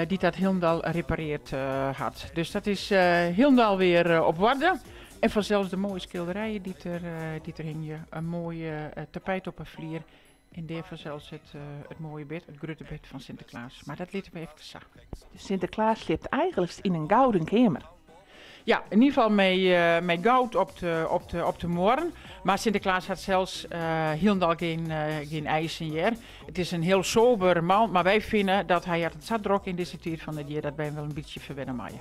die dat helemaal repareerd had. Dus dat is helemaal weer op waarde. En vanzelfs de mooie schilderijen die er hingen. Een mooie tapijt op een vlier. En daar vanzelfs het mooie bed, het grote bed van Sinterklaas. Maar dat lieten we even zagen. Dus Sinterklaas slaapt eigenlijk in een gouden kamer. Ja, in ieder geval met goud op de morgen. Maar Sinterklaas had zelfs helemaal geen eisen hier. Het is een heel sober man, maar wij vinden dat hij had het zat druk in deze tijd van het jaar, dat wij hem wel een beetje verwennen maaien.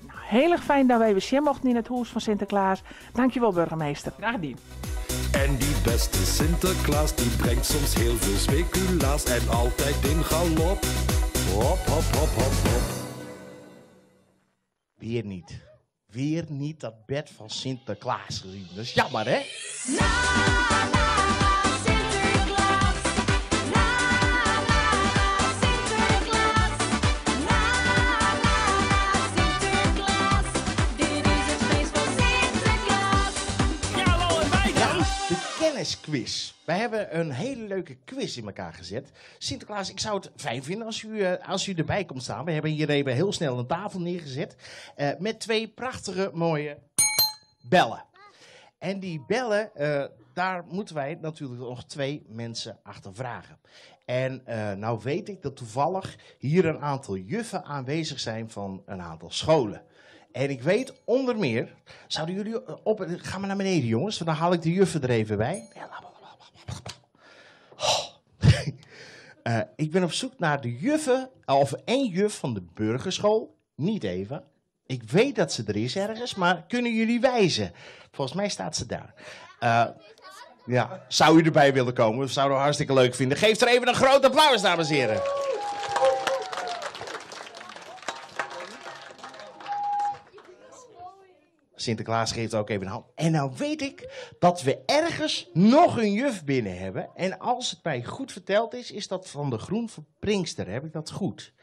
Nou, heel erg fijn dat wij weer zien mochten in het huis van Sinterklaas. Dankjewel, burgemeester. Graag gedaan. En die beste Sinterklaas, die brengt soms heel veel speculaas en altijd in galop. Hop, hop, hop, hop, hop. Weer niet. Weer niet dat bed van Sinterklaas gezien. Dat is jammer, hè? Sinterklaas, la la la Sinterklaas, la la la Sinterklaas. Dit is het feest van Sinterklaas. Ja, de kennisquiz. Wij hebben een hele leuke quiz in elkaar gezet. Sinterklaas, ik zou het fijn vinden als u erbij komt staan. We hebben hier even heel snel een tafel neergezet. Met twee prachtige mooie bellen. En die bellen, daar moeten wij natuurlijk nog twee mensen achter vragen. En nou weet ik dat toevallig hier een aantal juffen aanwezig zijn van een aantal scholen. En ik weet onder meer, zouden jullie op... Ga maar naar beneden, jongens, want dan haal ik de juffen er even bij. Ja, laat maar, laat maar, laat maar, laat maar. Oh. Ik ben op zoek naar de juffen, of één juf van de burgerschool. Niet Eva. Ik weet dat ze er is ergens, maar kunnen jullie wijzen? Volgens mij staat ze daar. Ja, zou u erbij willen komen? We zouden het hartstikke leuk vinden. Geef er even een groot applaus, dames en heren. Sinterklaas geeft ook even een hand. En nou weet ik dat we ergens nog een juf binnen hebben. En als het mij goed verteld is, is dat van de Groen van Pinkster. Heb ik dat goed?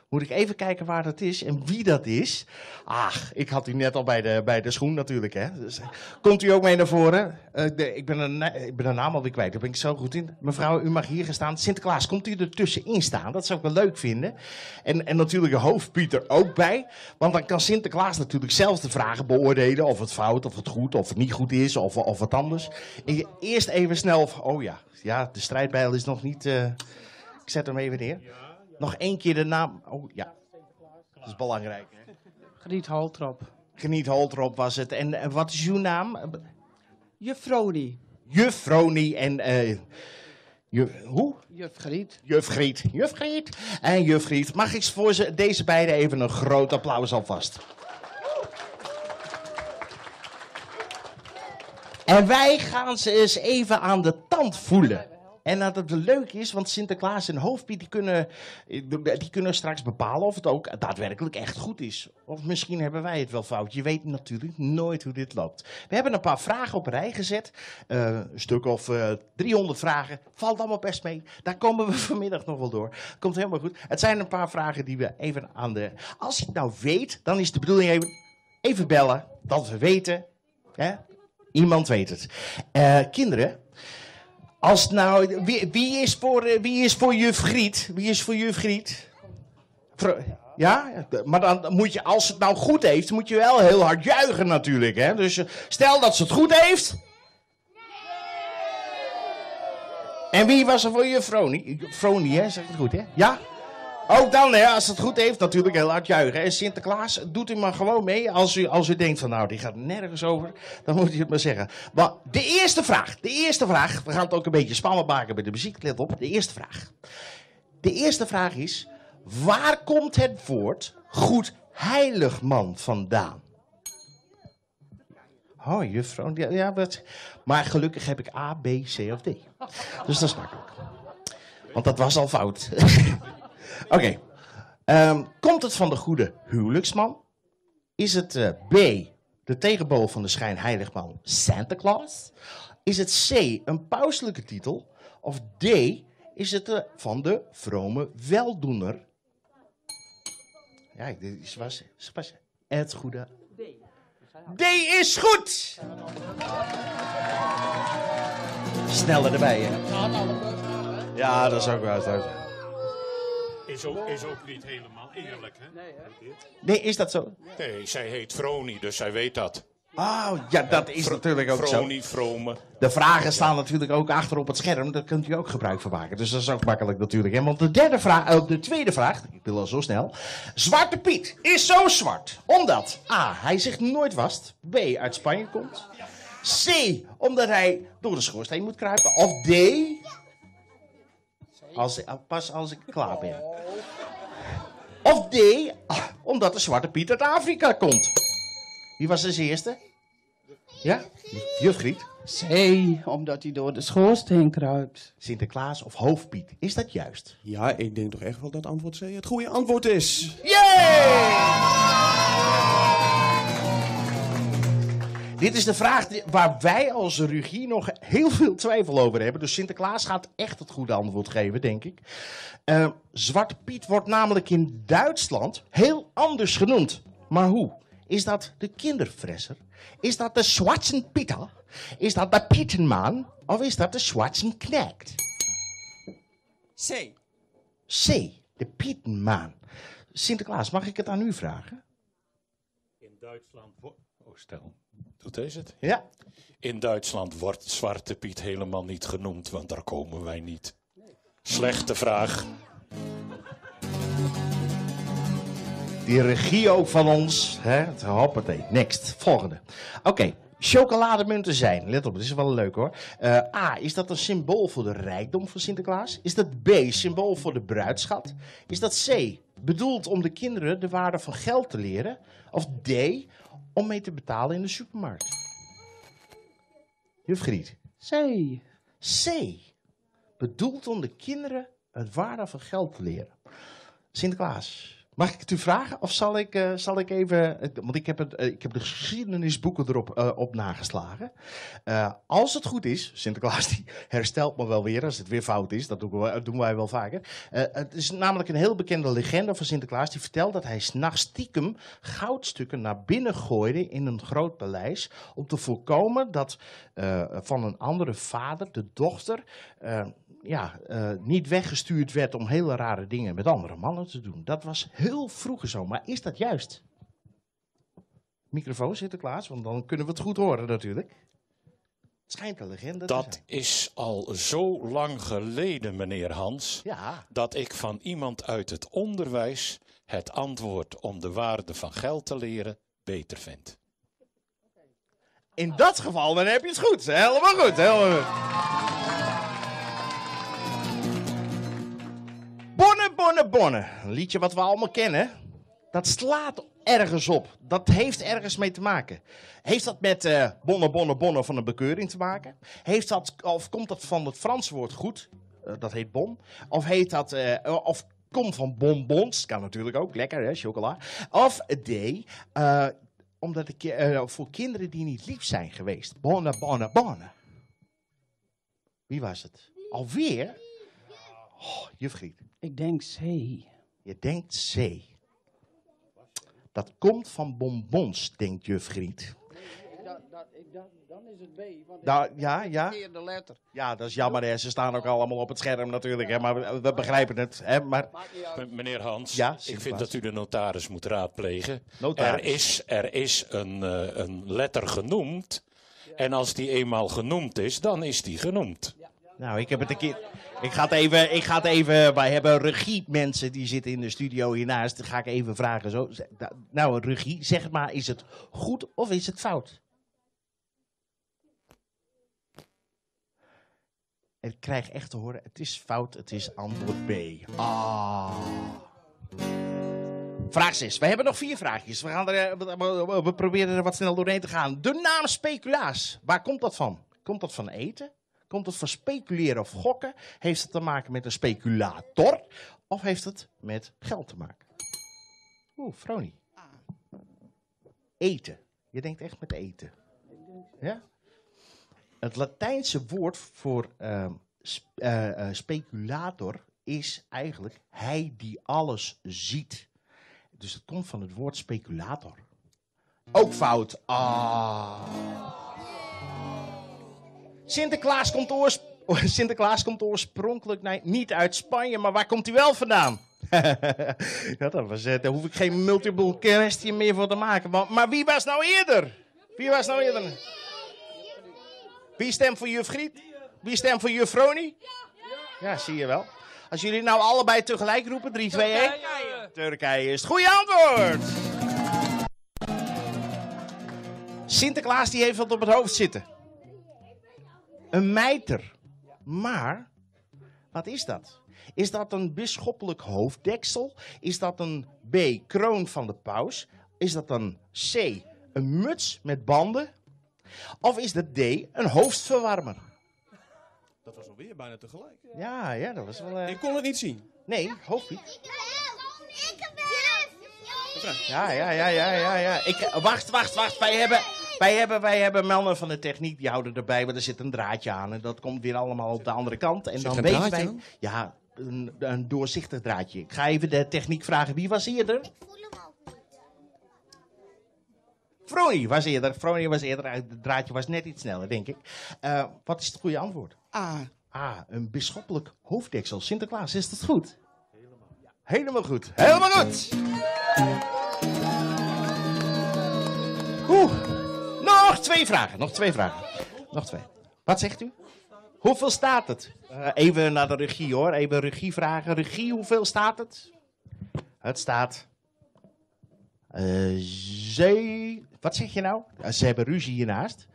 Moet ik even kijken waar dat is en wie dat is. Ach, ik had u net al bij de schoen natuurlijk. Hè? Dus, komt u ook mee naar voren? Ik ben de naam alweer kwijt, daar ben ik zo goed in. Mevrouw, u mag hier gaan staan. Sinterklaas, komt u er tussenin staan? Dat zou ik wel leuk vinden. En natuurlijk de hoofdpiet er ook bij. Want dan kan Sinterklaas natuurlijk zelf de vragen beoordelen. Of het fout, of het goed, of het niet goed is, of wat anders. En je eerst even snel... Oh ja, ja, de strijdbijl is nog niet... ik zet hem even neer. Nog één keer de naam. Oh ja, dat is belangrijk. Hè? Geniet Holtrop. Geniet Holtrop was het. En wat is uw naam? Juf Vroni. Juf Vroni en hoe? Juf Griet. Juf Griet. Juf Griet. En juf Griet. Mag ik voor deze beiden even een groot applaus alvast? En wij gaan ze eens even aan de tand voelen. En dat het leuk is, want Sinterklaas en Hoofdpiet die kunnen straks bepalen of het ook daadwerkelijk echt goed is. Of misschien hebben wij het wel fout. Je weet natuurlijk nooit hoe dit loopt. We hebben een paar vragen op rij gezet. Een stuk of 300 vragen. Valt allemaal best mee. Daar komen we vanmiddag nog wel door. Komt helemaal goed. Het zijn een paar vragen die we even aan de... Als je het nou weet, dan is de bedoeling even bellen. Dat we weten. Hè? Iemand weet het. Kinderen... Als nou, wie, wie is voor, wie is voor juf Griet? Wie is voor juf Griet? Ja? Maar dan moet je, als het nou goed heeft, moet je wel heel hard juichen natuurlijk. Hè? Dus stel dat ze het goed heeft. En wie was er voor juf Vroni? Vroni, hè? Zeg ik het goed, hè? Ja? Ook dan, hè, als het goed heeft, natuurlijk heel hard juichen. En Sinterklaas, doet u maar gewoon mee. Als u denkt van, nou, die gaat nergens over, dan moet u het maar zeggen. Maar de eerste vraag, we gaan het ook een beetje spannend maken bij de muziek, let op, de eerste vraag. De eerste vraag is, waar komt het woord goed heiligman vandaan? Oh, juffrouw, ja, ja, wat, maar gelukkig heb ik A, B, C of D. Dus dat is makkelijk. Want dat was al fout. Oké. Komt het van de goede huwelijksman? Is het B, de tegenpool van de schijnheiligman Santa Claus? Is het C, een pauselijke titel? Of D, is het van de vrome weldoener? Ja, dit is, was, was het goede. D. D is goed! Sneller erbij, hè? Ja, dat is ook wel. Is ook niet helemaal eerlijk, hè? Nee, hè? Nee, is dat zo? Nee, zij heet Vroni, dus zij weet dat. Oh, ja, dat is natuurlijk ook zo. Vroni, vrome. De vragen staan natuurlijk ook achter op het scherm. Daar kunt u ook gebruik van maken. Dus dat is ook makkelijk natuurlijk. Hè? Want de tweede vraag, ik wil al zo snel. Zwarte Piet is zo zwart omdat A, hij zich nooit wast. B, uit Spanje komt. C, omdat hij door de schoorsteen moet kruipen. Of D... Pas als ik klaar ben. Of D, omdat de Zwarte Piet uit Afrika komt. Wie was als eerste? Ja? Juf Griet? C, omdat hij door de schoorsteen kruipt. Sinterklaas of Hoofdpiet, is dat juist? Ja, ik denk toch echt wel dat antwoord C het goede antwoord is. Yay! Dit is de vraag waar wij als regie nog heel veel twijfel over hebben. Dus Sinterklaas gaat echt het goede antwoord geven, denk ik. Zwarte Piet wordt namelijk in Duitsland heel anders genoemd. Maar hoe? Is dat de kinderfresser? Is dat de Schwarzen Pieter? Is dat de Pietenman? Of is dat de Schwarzen Knecht? C. C, de Pietenman. Sinterklaas, mag ik het aan u vragen? In Duitsland... Oh, stel. Doet deze het? Ja. In Duitsland wordt Zwarte Piet helemaal niet genoemd, want daar komen wij niet. Slechte vraag. Die regie ook van ons. Hè? Hoppatee. Next. Volgende. Oké. Chocolademunten zijn. Let op, dit is wel leuk hoor. A, is dat een symbool voor de rijkdom van Sinterklaas? Is dat B, symbool voor de bruidschat? Is dat C, bedoeld om de kinderen de waarde van geld te leren? Of D, om mee te betalen in de supermarkt? Juf Griet. C. C. Bedoeld om de kinderen het waarde van geld te leren. Sinterklaas, Mag ik het u vragen of zal ik, eh, zal ik even. Want ik heb, het, eh, ik heb de geschiedenisboeken erop eh, op nageslagen. Als het goed is, Sinterklaas die herstelt me wel weer als het weer fout is. Dat doen, we, doen wij wel vaker. Het is namelijk een heel bekende legende van Sinterklaas. Die vertelt dat hij s'nachts stiekem goudstukken naar binnen gooide in een groot paleis. Om te voorkomen dat van een andere vader, de dochter, ja, niet weggestuurd werd om hele rare dingen met andere mannen te doen. Dat was heel vroeger zo, maar is dat juist? Microfoon Sinterklaas, want dan kunnen we het goed horen natuurlijk. Het schijnt een legende te Dat zijn. is al zo lang geleden, meneer Hans, Ja. dat ik van iemand uit het onderwijs het antwoord om de waarde van geld te leren beter vind. In dat geval, dan heb je het goed. Helemaal goed, helemaal goed. Bonne, bonne, bonne. Een liedje wat we allemaal kennen. Dat slaat ergens op. Dat heeft ergens mee te maken. Heeft dat met bonne, bonne, bonne van een bekeuring te maken? Heeft dat, of komt dat van het Franse woord goed? Dat heet bon. Of heet dat, of komt van bonbons? Kan natuurlijk ook. Lekker, hè, chocola. Of D, omdat ik, voor kinderen die niet lief zijn geweest. Bonne, bonne, bonne. Wie was het? Alweer? Oh, juf Griet. Ik denk C. Je denkt C. Dat komt van bonbons, denkt juf Griet. Dan is het B. Want Nou, ja, ja. de letter. Ja, dat is jammer, hè. Ze staan ook allemaal op het scherm natuurlijk, hè. Maar we begrijpen het, hè. Maar... Meneer Hans, Ja, ik vind Sinterklaas. dat u de notaris moet raadplegen. Notaris. Er is een letter genoemd. En als die eenmaal genoemd is, dan is die genoemd. Nou, ik heb het een keer... Ik ga het even, ik ga het even... Wij hebben regie mensen die zitten in de studio hiernaast. Dat ga ik even vragen. Zo. Nou, regie, zeg het maar. Is het goed of is het fout? Ik krijg echt te horen, het is fout, het is antwoord B. Ah. Vraag 6. We hebben nog 4 vraagjes. We, gaan er, we proberen er wat snel doorheen te gaan. De naam speculaas, waar komt dat van? Komt dat van eten? Komt het van speculeren of gokken? Heeft het te maken met een speculator? Of heeft het met geld te maken? Oeh, Vrony. Eten. Je denkt echt met eten. Ja? Het Latijnse woord voor speculator is eigenlijk hij die alles ziet. Dus het komt van het woord speculator. Ook fout. Ah. Sinterklaas komt, Sinterklaas komt oorspronkelijk niet uit Spanje, maar waar komt hij wel vandaan? Ja, dat was, daar hoef ik geen multiple question meer voor te maken. Maar wie was nou eerder? Wie was nou eerder? Wie stemt voor juf Griet? Wie stemt voor juf Vrony? Ja, zie je wel. Als jullie nou allebei tegelijk roepen, 3, 2, 1. Turkije. Turkije is het goede antwoord. Sinterklaas die heeft wat op het hoofd zitten. Een mijter. Maar, wat is dat? Is dat een bisschoppelijk hoofddeksel? Is dat een B, kroon van de paus? Is dat een C, een muts met banden? Of is dat D, een hoofdverwarmer? Dat was alweer bijna tegelijk. Ja, ja, dat was wel... Ik kon het niet zien. Nee, hoofdpiet. Ja, ja, ja, ja, ja, ja. Wacht, wacht, wacht. Wij hebben mannen van de techniek, die houden erbij, maar er zit een draadje aan en dat komt weer allemaal op de andere kant. En Zit dan er een weten draadje wij. aan? Ja, een doorzichtig draadje. Ik ga even de techniek vragen. Wie was eerder? Ik voel hem ook niet. Vrony was eerder. Vrony was eerder. Het draadje was net iets sneller, denk ik. Wat is het goede antwoord? A. A, een bisschoppelijk hoofddeksel. Sinterklaas, is dat goed? Helemaal goed. Helemaal goed. Oeh. Nog 2 vragen. Nog 2 vragen. Nog 2. Wat zegt u? Hoeveel staat het? Even naar de regie hoor. Even regie vragen. Regie, hoeveel staat het? Het staat... Wat zeg je nou? Ze hebben ruzie hiernaast.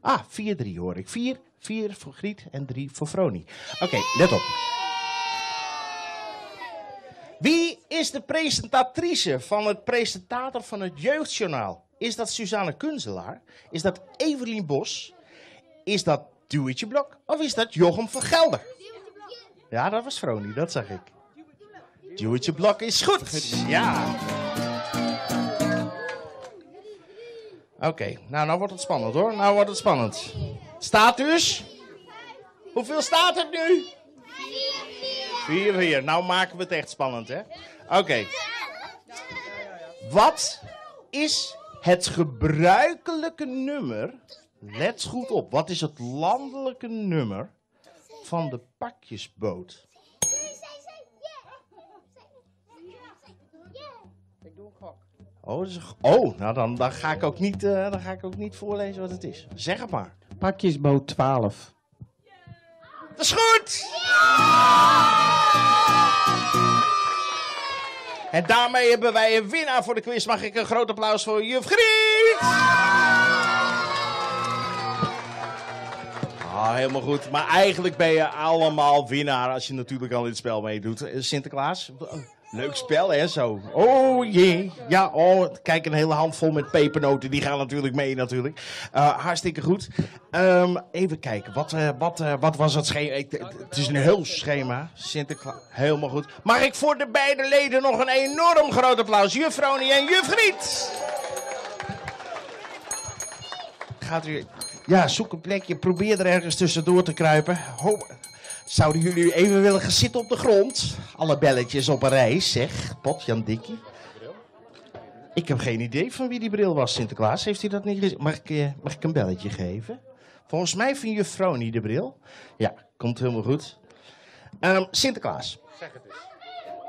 Ah, 4-3 hoor ik. 4, 4 voor Griet en 3 voor Vrony. Oké, let op. Wie is de presentatrice van het presentator van het Jeugdjournaal? Is dat Suzanne Kunzelaar? Is dat Evelien Bos? Is dat Duwtje Blok? Of is dat Jochem van Gelder? Ja, dat was Vrony, dat zag ik. Duwtje Blok is goed. Ja. Oké, nou, nou wordt het spannend hoor. Nou wordt het spannend. Staat dus? Hoeveel staat het nu? 4-4. Nou maken we het echt spannend, hè? Oké. Wat is het gebruikelijke nummer? Let goed op. Wat is het landelijke nummer van de pakjesboot? Ik doe een gok. Oh, dat is een g- oh nou dan, dan, ga ik ook niet, eh, dan ga ik ook niet voorlezen wat het is. Zeg het maar. Pakjesboot 12. Dat is goed! En daarmee hebben wij een winnaar voor de quiz. Mag ik een groot applaus voor juf Griet? Ah, helemaal goed. Maar eigenlijk ben je allemaal winnaar als je natuurlijk al dit spel meedoet. Eh, Sinterklaas, leuk spel hè, zo. Oh jee. Ja, oh, kijk, een hele handvol met pepernoten. Die gaan natuurlijk mee natuurlijk. Eh, hartstikke goed. Ehm, even kijken, wat, eh, wat, eh, wat was het schema? Ik- Het is een heel schema. Sinterklaas, helemaal goed. Mag ik voor de beide leden nog een enorm groot applaus? Juf Vrony en juf Griet. Gaat u... Ja, zoek een plekje. Probeer er ergens tussendoor te kruipen. Ho, zouden jullie even willen gaan zitten op de grond? Alle belletjes op een rij, zeg. Potjan Dikkie. Ik heb geen idee van wie die bril was, Sinterklaas. Heeft u dat niet gezien? Mag ik, eh, mag ik een belletje geven? Volgens mij van juf Vrony de bril. Ja, komt helemaal goed. Ehm, Sinterklaas. Zeg het eens.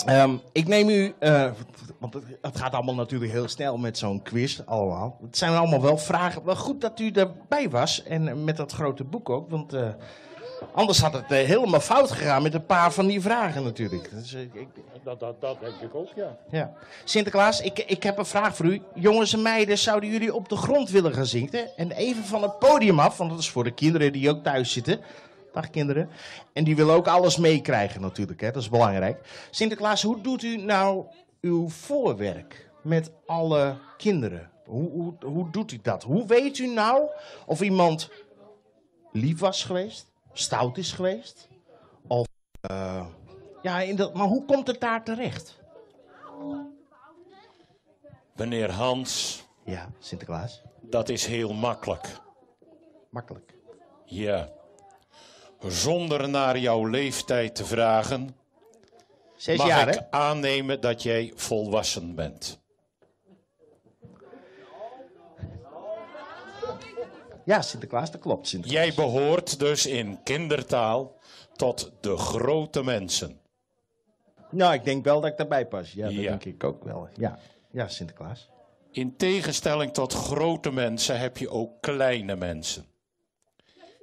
Ehm, ik neem u, eh, want het, het gaat allemaal natuurlijk heel snel met zo'n quiz allemaal. Het zijn allemaal wel vragen. Wel goed dat u erbij was en eh, met dat grote boek ook, want eh, anders had het eh, helemaal fout gegaan met een paar van die vragen natuurlijk. Dus, eh, ik, Dat, dat, dat denk ik ook, ja. ja. Sinterklaas, ik, ik heb een vraag voor u. Jongens en meiden, zouden jullie op de grond willen gaan zitten? En even van het podium af, want dat is voor de kinderen die ook thuis zitten. Dag kinderen. En die willen ook alles meekrijgen natuurlijk, hè? dat is belangrijk. Sinterklaas, hoe doet u nou uw voorwerk met alle kinderen? Hoe, hoe, hoe doet u dat? Hoe weet u nou of iemand lief was geweest, stout is geweest? Of, eh, ja, in dat, maar hoe komt het daar terecht? Meneer Hans. Ja, Sinterklaas. Dat is heel makkelijk. Makkelijk. Ja. Zonder naar jouw leeftijd te vragen. Zes mag jaar, ik hè? aannemen dat jij volwassen bent. Ja, Sinterklaas, dat klopt. Sinterklaas. Jij behoort dus in kindertaal tot de grote mensen. Nou, ik denk wel dat ik daarbij pas. Ja, dat denk ik ook wel. Ja, ja Sinterklaas. In tegenstelling tot grote mensen heb je ook kleine mensen.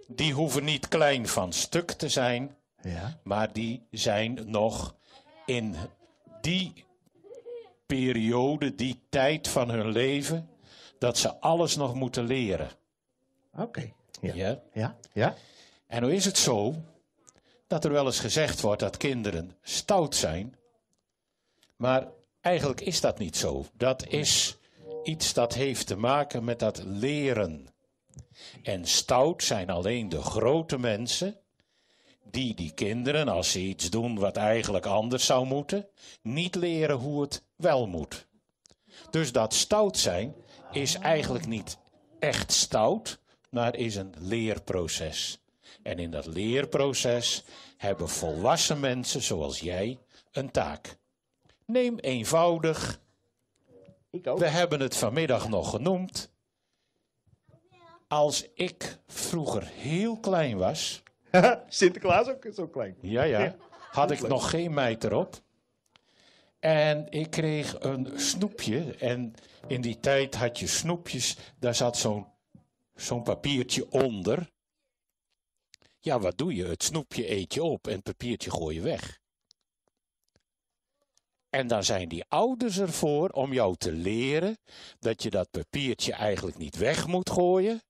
Die hoeven niet klein van stuk te zijn, Ja. maar die zijn nog in die periode, die tijd van hun leven, dat ze alles nog moeten leren. Oké. Ja. Ja. Ja. En nu is het zo dat er wel eens gezegd wordt dat kinderen stout zijn. Maar eigenlijk is dat niet zo. Dat is iets dat heeft te maken met dat leren. En stout zijn alleen de grote mensen die die kinderen, als ze iets doen wat eigenlijk anders zou moeten, niet leren hoe het wel moet. Dus dat stout zijn is eigenlijk niet echt stout, maar is een leerproces. En in dat leerproces hebben volwassen mensen zoals jij een taak. Neem eenvoudig. We hebben het vanmiddag nog genoemd. Als ik vroeger heel klein was. Sinterklaas ook zo klein. Ja, ja. Had ik nog geen meid erop. En ik kreeg een snoepje. En in die tijd had je snoepjes. Daar zat zo'n zo'n papiertje onder. Ja, wat doe je? Het snoepje eet je op en het papiertje gooi je weg. En dan zijn die ouders ervoor om jou te leren dat je dat papiertje eigenlijk niet weg moet gooien,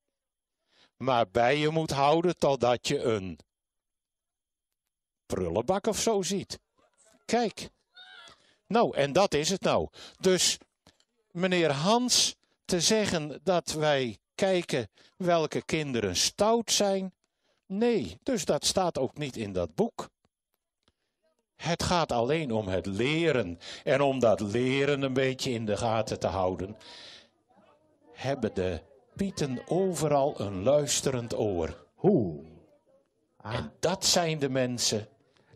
maar bij je moet houden totdat je een prullenbak of zo ziet. Kijk. Nou, en dat is het nou. Dus meneer Hans, te zeggen dat wij kijken welke kinderen stout zijn, nee, dus dat staat ook niet in dat boek. Het gaat alleen om het leren. En om dat leren een beetje in de gaten te houden, hebben de Pieten overal een luisterend oor. Hoe? En dat zijn de mensen.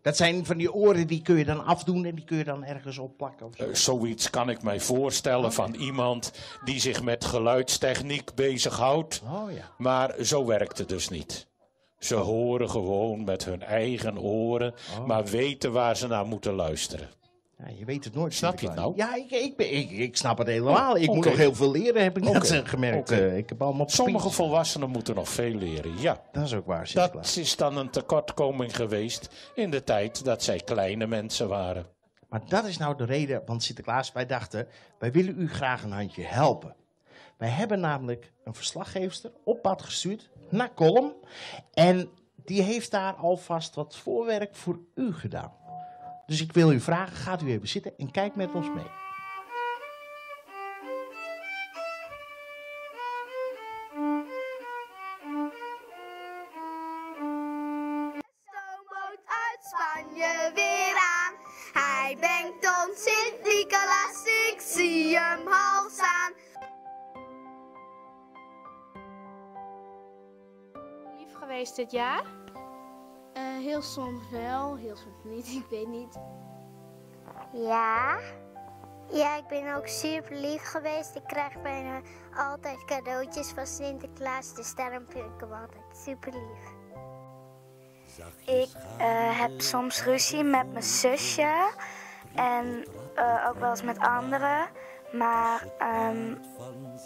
Dat zijn van die oren die kun je dan afdoen en die kun je dan ergens opplakken. Of zo. Zoiets kan ik mij voorstellen van iemand die zich met geluidstechniek bezighoudt. Oh ja. Maar zo werkt het dus niet. Ze horen gewoon met hun eigen oren, maar weten waar ze naar moeten luisteren. Ja, je weet het nooit. Snap je het nou? Ja, ik snap het helemaal. Oh, ik moet oké. nog heel veel leren, heb ik net Oké, gemerkt. oké. Ik heb allemaal Sommige papiertjes. volwassenen moeten nog veel leren, ja. Dat is ook waar, Dat is dan een tekortkoming geweest in de tijd dat zij kleine mensen waren. Maar dat is nou de reden, want Sinterklaas, wij dachten, wij willen u graag een handje helpen. Wij hebben namelijk een verslaggeefster op pad gestuurd naar Kolm. En die heeft daar alvast wat voorwerk voor u gedaan. Dus ik wil u vragen, gaat u even zitten en kijk met ons mee. Stoomboot uit Spanje weer aan. Hij brengt ons Sint-Nicolaas, ik zie hem al staan. Lief geweest dit jaar? Heel soms wel, heel soms niet, ik weet niet. Ja. Ja, ik ben ook super lief geweest. Ik krijg bijna altijd cadeautjes van Sinterklaas, dus daarom vind ik hem altijd super lief. Ik heb soms ruzie met mijn zusje en ook wel eens met anderen. Maar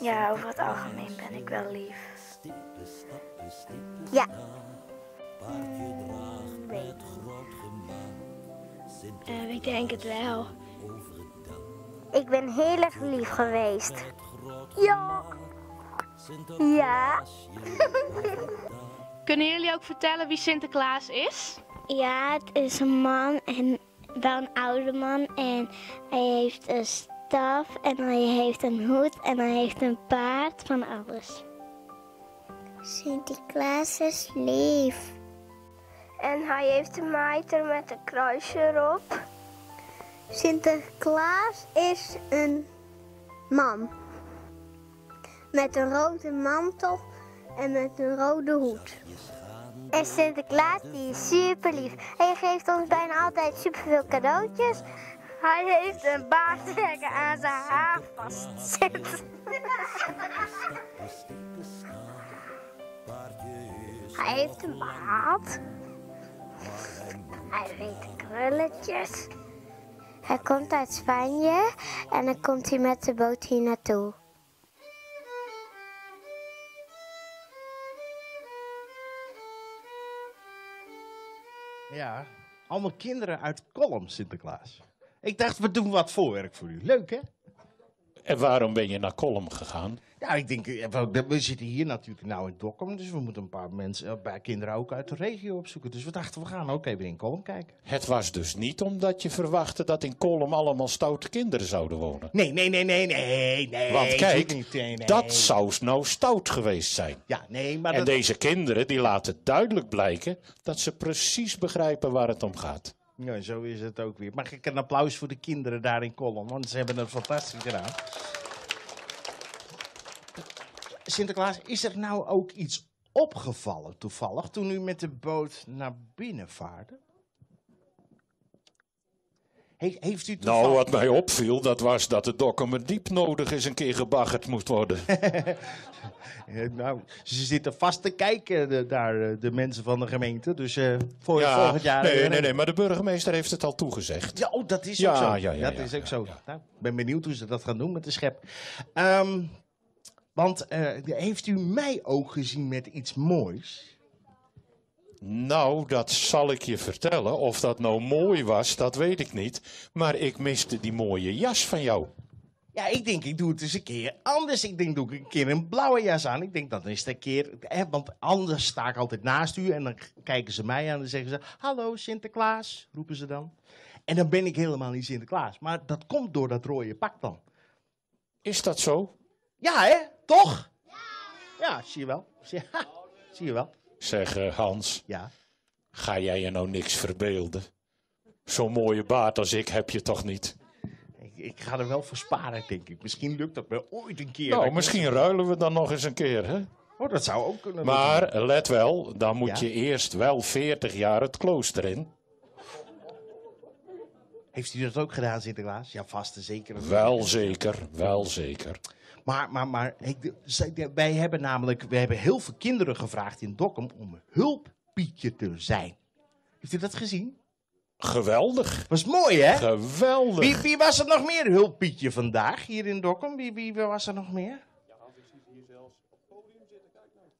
ja, over het algemeen ben ik wel lief. Ja. Weet ik denk het wel. Ik ben heel erg lief geweest. Ja. Ja. Kunnen jullie ook vertellen wie Sinterklaas is? Ja, het is een man en wel een oude man. En hij heeft een staf en hij heeft een hoed en hij heeft een paard van alles. Sinterklaas is lief. En hij heeft een mijter met een kruisje erop. Sinterklaas is een man. Met een rode mantel en met een rode hoed. En Sinterklaas die is super lief. Hij geeft ons bijna altijd superveel cadeautjes. Hij heeft een baardtrekker aan zijn haar vastzitten. Hij heeft een baard. Hij heeft krulletjes. Hij komt uit Spanje en dan komt hij met de boot hier naartoe. Ja, allemaal kinderen uit Kolm, Sinterklaas. Ik dacht, we doen wat voorwerk voor u. Leuk, hè? En waarom ben je naar Kolm gegaan? Ja, ik denk, we zitten hier natuurlijk nou in Dokkum, dus we moeten een paar mensen, een paar kinderen ook uit de regio opzoeken. Dus we dachten, we gaan ook even in Kolm kijken. Het was dus niet omdat je verwachtte dat in Kolm allemaal stoute kinderen zouden wonen. Nee, nee, nee, nee, nee, nee. Want kijk, natuurlijk niet, nee, nee. dat zou nou stout geweest zijn. Ja, nee, maar en dat- deze kinderen die laten duidelijk blijken dat ze precies begrijpen waar het om gaat. Ja, zo is het ook weer. Mag ik een applaus voor de kinderen daar in Kolm? Want ze hebben het fantastisch gedaan. Sinterklaas, is er nou ook iets opgevallen toevallig toen u met de boot naar binnen vaarde? Heeft u toevallig... Nou, wat mij opviel, dat was dat de Dokkumer diep nodig eens een keer gebaggerd moest worden. Nou, ze zitten vast te kijken daar, de mensen van de gemeente. Dus voor Ja, volgend jaar... Nee, nee, nee, maar de burgemeester heeft het al toegezegd. Ja, oh, dat is Ja, ook zo. ja, ja, dat ja, is ook zo. Nou, ik ben benieuwd hoe ze dat gaan doen met de schep. Want heeft u mij ook gezien met iets moois? Nou, dat zal ik je vertellen. Of dat nou mooi was, dat weet ik niet. Maar ik miste die mooie jas van jou. Ja, ik denk, ik doe het eens een keer anders. Ik denk, doe ik een keer een blauwe jas aan. Ik denk, dat is de keer... Hè, want anders sta ik altijd naast u en dan kijken ze mij aan en zeggen ze... Hallo, Sinterklaas, roepen ze dan. En dan ben ik helemaal niet Sinterklaas. Maar dat komt door dat rode pak dan. Is dat zo? Ja, hè? Toch? Ja, zie je wel. Zie, zie je wel. Zeg, Hans. Ja? Ga jij je nou niks verbeelden? Zo'n mooie baard als ik heb je toch niet? Ik ga er wel voor sparen, denk ik. Misschien lukt dat me ooit een keer. Nou, Dat ik- misschien ruilen we dan nog eens een keer, hè? Oh, dat zou ook kunnen. Maar let wel, dan moet Ja? je eerst wel 40 jaar het klooster in. Heeft u dat ook gedaan, Sinterklaas? Ja, vast en zeker. Wel zeker, wel zeker. Maar wij hebben namelijk we hebben heel veel kinderen gevraagd in Dokkum om hulppietje te zijn. Heeft u dat gezien? Geweldig. Was mooi, hè? Geweldig. Wie was er nog meer hulppietje vandaag hier in Dokkum? Wie was er nog meer?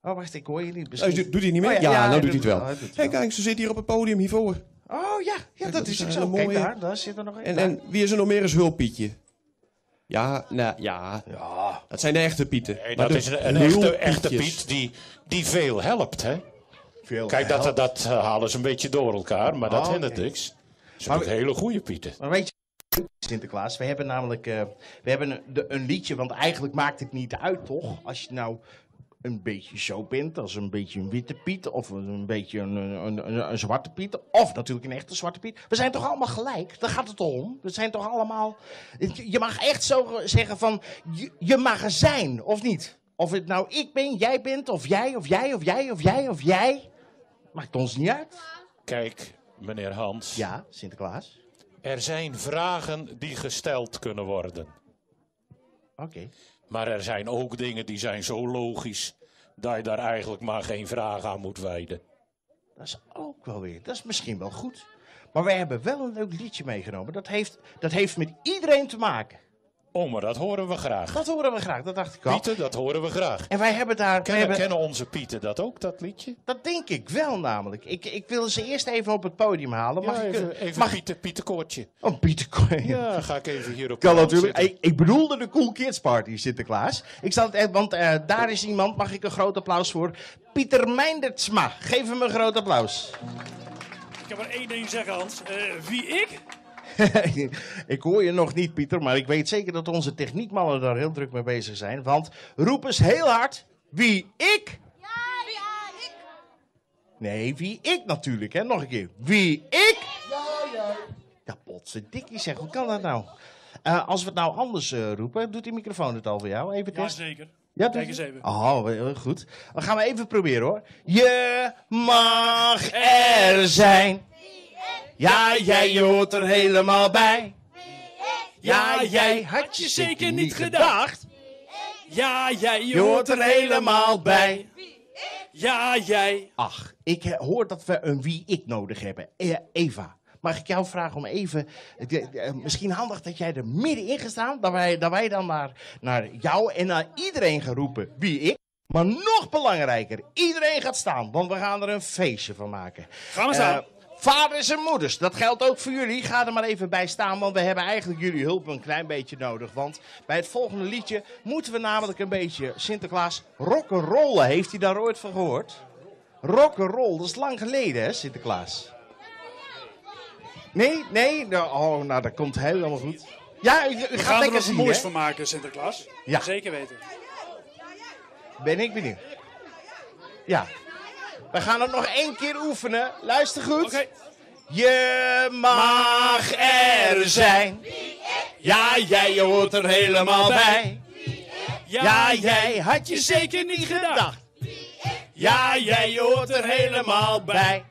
Oh, wacht, ik hoor je niet. Misschien... Doet hij niet meer? Oh, ja, nou doet hij het Oh, wel. hij doet het Hey, kijk, ze zit hier op het podium hiervoor. Oh ja, ja Kijk, dat is een ook hele zo. Kijk mooie. daar, daar zit er nog een. En wie is er nog meer als hulppietje? Ja, nou ja. Dat zijn de echte pieten. Nee, Maar dat de is een echte hulppietjes. Piet die veel helpt, hè? Veel Kijk, helpt. dat halen ze een beetje door elkaar, maar dat Oh, hindert oké. niks. Ze zijn hele goede Pieten. Maar weet je, Sinterklaas, we hebben namelijk we hebben een liedje, want eigenlijk maakt het niet uit, toch? Als je nou een beetje zo bent, als een beetje een witte Piet, of een beetje een zwarte Piet, of natuurlijk een echte zwarte Piet. We zijn toch allemaal gelijk? Daar gaat het om. We zijn toch allemaal... Je mag echt zo zeggen van, je mag er zijn, of niet? Of het nou ik ben, jij bent, of jij, of jij, of jij, of jij, of jij. Maakt ons niet uit. Kijk, meneer Hans. Ja, Sinterklaas. Er zijn vragen die gesteld kunnen worden. Oké. Maar er zijn ook dingen die zijn zo logisch dat je daar eigenlijk maar geen vraag aan moet wijden. Dat is ook wel weer. Dat is misschien wel goed. Maar wij hebben wel een leuk liedje meegenomen. Dat heeft met iedereen te maken. Oh, maar dat horen we graag. Dat horen we graag, dat dacht ik al. Pieten, dat horen we graag. En wij hebben daar... wij Kennen, hebben, kennen onze Pieten dat ook, dat liedje? Dat denk ik wel namelijk. Ik wil ze eerst even op het podium halen. Mag ja, ik, even, even mag Pieter, Pieter Koortje. Oh, Pieter Koortje. Ja, ga ik even hier op Kan de rand natuurlijk. zitten. Ik bedoelde de Cool Kids Party, Sinterklaas. Ik zal het echt, want daar is iemand, mag ik een groot applaus voor? Pieter Meindertsma. Geef hem een groot applaus. Ik kan maar één ding zeggen, Hans. Wie ik? ik hoor je nog niet, Pieter, maar ik weet zeker dat onze techniekmannen daar heel druk mee bezig zijn. Want roep eens heel hard, wie ik? Nee, wie ik natuurlijk, hè? Nog een keer. Wie ik? Ja, potverdikkie zeg, hoe kan dat nou? Als we het nou anders roepen, doet die microfoon het al voor jou? Even testen. Jazeker. Ja, Kijk eens even. Oh, heel goed. Dan gaan we even proberen hoor. Je mag er zijn. Ja, jij hoort er helemaal bij. Ja, jij had je zeker niet gedacht. Ja, jij Je hoort er helemaal bij. Ja, jij. Ach, ik hoor dat we een wie ik nodig hebben. Eva, mag ik jou vragen om even... misschien handig dat jij er middenin gaat staan. Dat wij dan naar jou en naar iedereen gaan roepen wie ik. Maar nog belangrijker, iedereen gaat staan. Want we gaan er een feestje van maken. Gaan we staan. Vaders en moeders, dat geldt ook voor jullie. Ga er maar even bij staan, want we hebben eigenlijk jullie hulp een klein beetje nodig. Want bij het volgende liedje moeten we namelijk een beetje Sinterklaas rock'n'rollen. Heeft hij daar ooit van gehoord? Rock'n'roll, dat is lang geleden hè, Sinterklaas? Nee, nee, nou, oh, nou dat komt helemaal goed. Ja, u We gaat gaan er lekker wat zien, moois hè? van maken, Sinterklaas. Ja. Zeker weten. Ben ik benieuwd. Ja. We gaan het nog één keer oefenen. Luister goed. Je mag er zijn. Ja, jij hoort er helemaal bij. Ja, jij had je zeker niet gedacht. Ja, jij hoort er helemaal bij.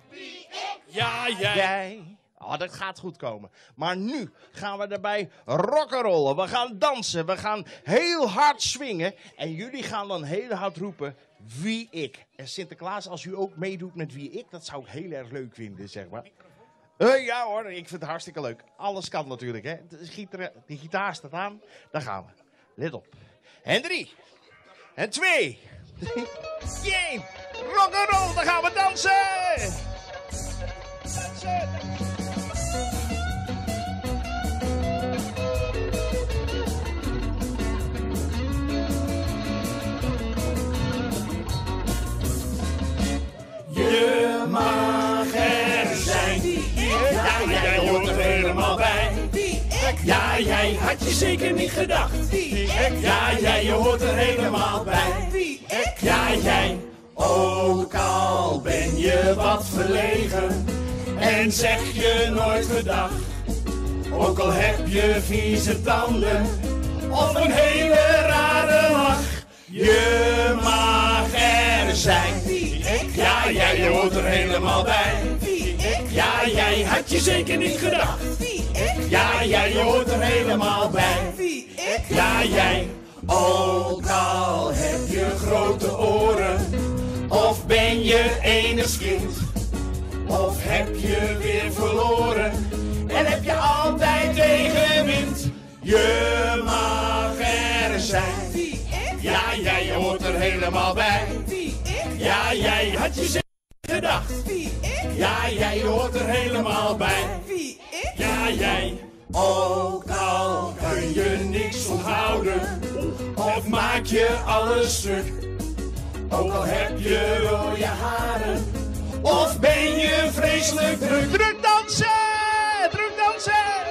Ja, jij. Oh, dat gaat goed komen. Maar nu gaan we daarbij rock'n'rollen. We gaan dansen. We gaan heel hard swingen. En jullie gaan dan heel hard roepen wie ik. En Sinterklaas, als u ook meedoet met wie ik, dat zou ik heel erg leuk vinden, zeg maar. Ja hoor, ik vind het hartstikke leuk. Alles kan natuurlijk, hè. De gitaar staat aan. Daar gaan we. Let op. En 3. En 2. 1. Rock'n'roll, dan gaan we dansen! Dansen! Je mag er zijn. Ja, jij hoort er helemaal bij. Ja, jij had je zeker niet gedacht. Ja, jij je hoort er helemaal bij. Ja, jij. Ook al ben je wat verlegen. En zeg je nooit gedag. Ook al heb je vieze tanden of een hele rare lach. Je mag er zijn. Ja, jij je hoort er helemaal bij. Ja, jij had je zeker niet gedacht. Ja, jij je hoort er helemaal bij. Ja, jij. Ook al heb je grote oren, of ben je enig kind, of heb je weer verloren en heb je altijd tegenwind. Je mag er zijn. Ja, jij hoort er helemaal bij. Ja, jij had je zeker gedacht. Ja, jij hoort er helemaal bij. Ja, jij. Ook al kun je niks onthouden, of maak je alles stuk. Ook al heb je rode haren, of ben je vreselijk druk. Druk dansen! Druk dansen!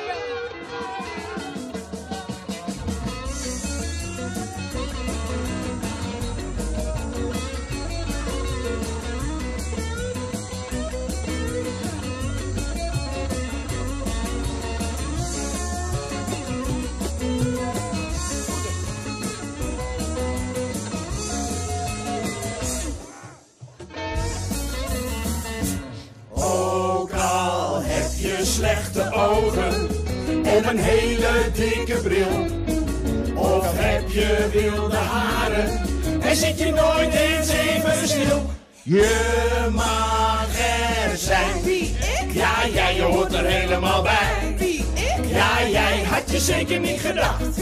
Ook al heb je slechte ogen of een hele dikke bril. Of heb je wilde haren en zit je nooit eens even stil. Je mag er zijn. Ja, jij je hoort er helemaal bij. Ja, jij had je zeker niet gedacht.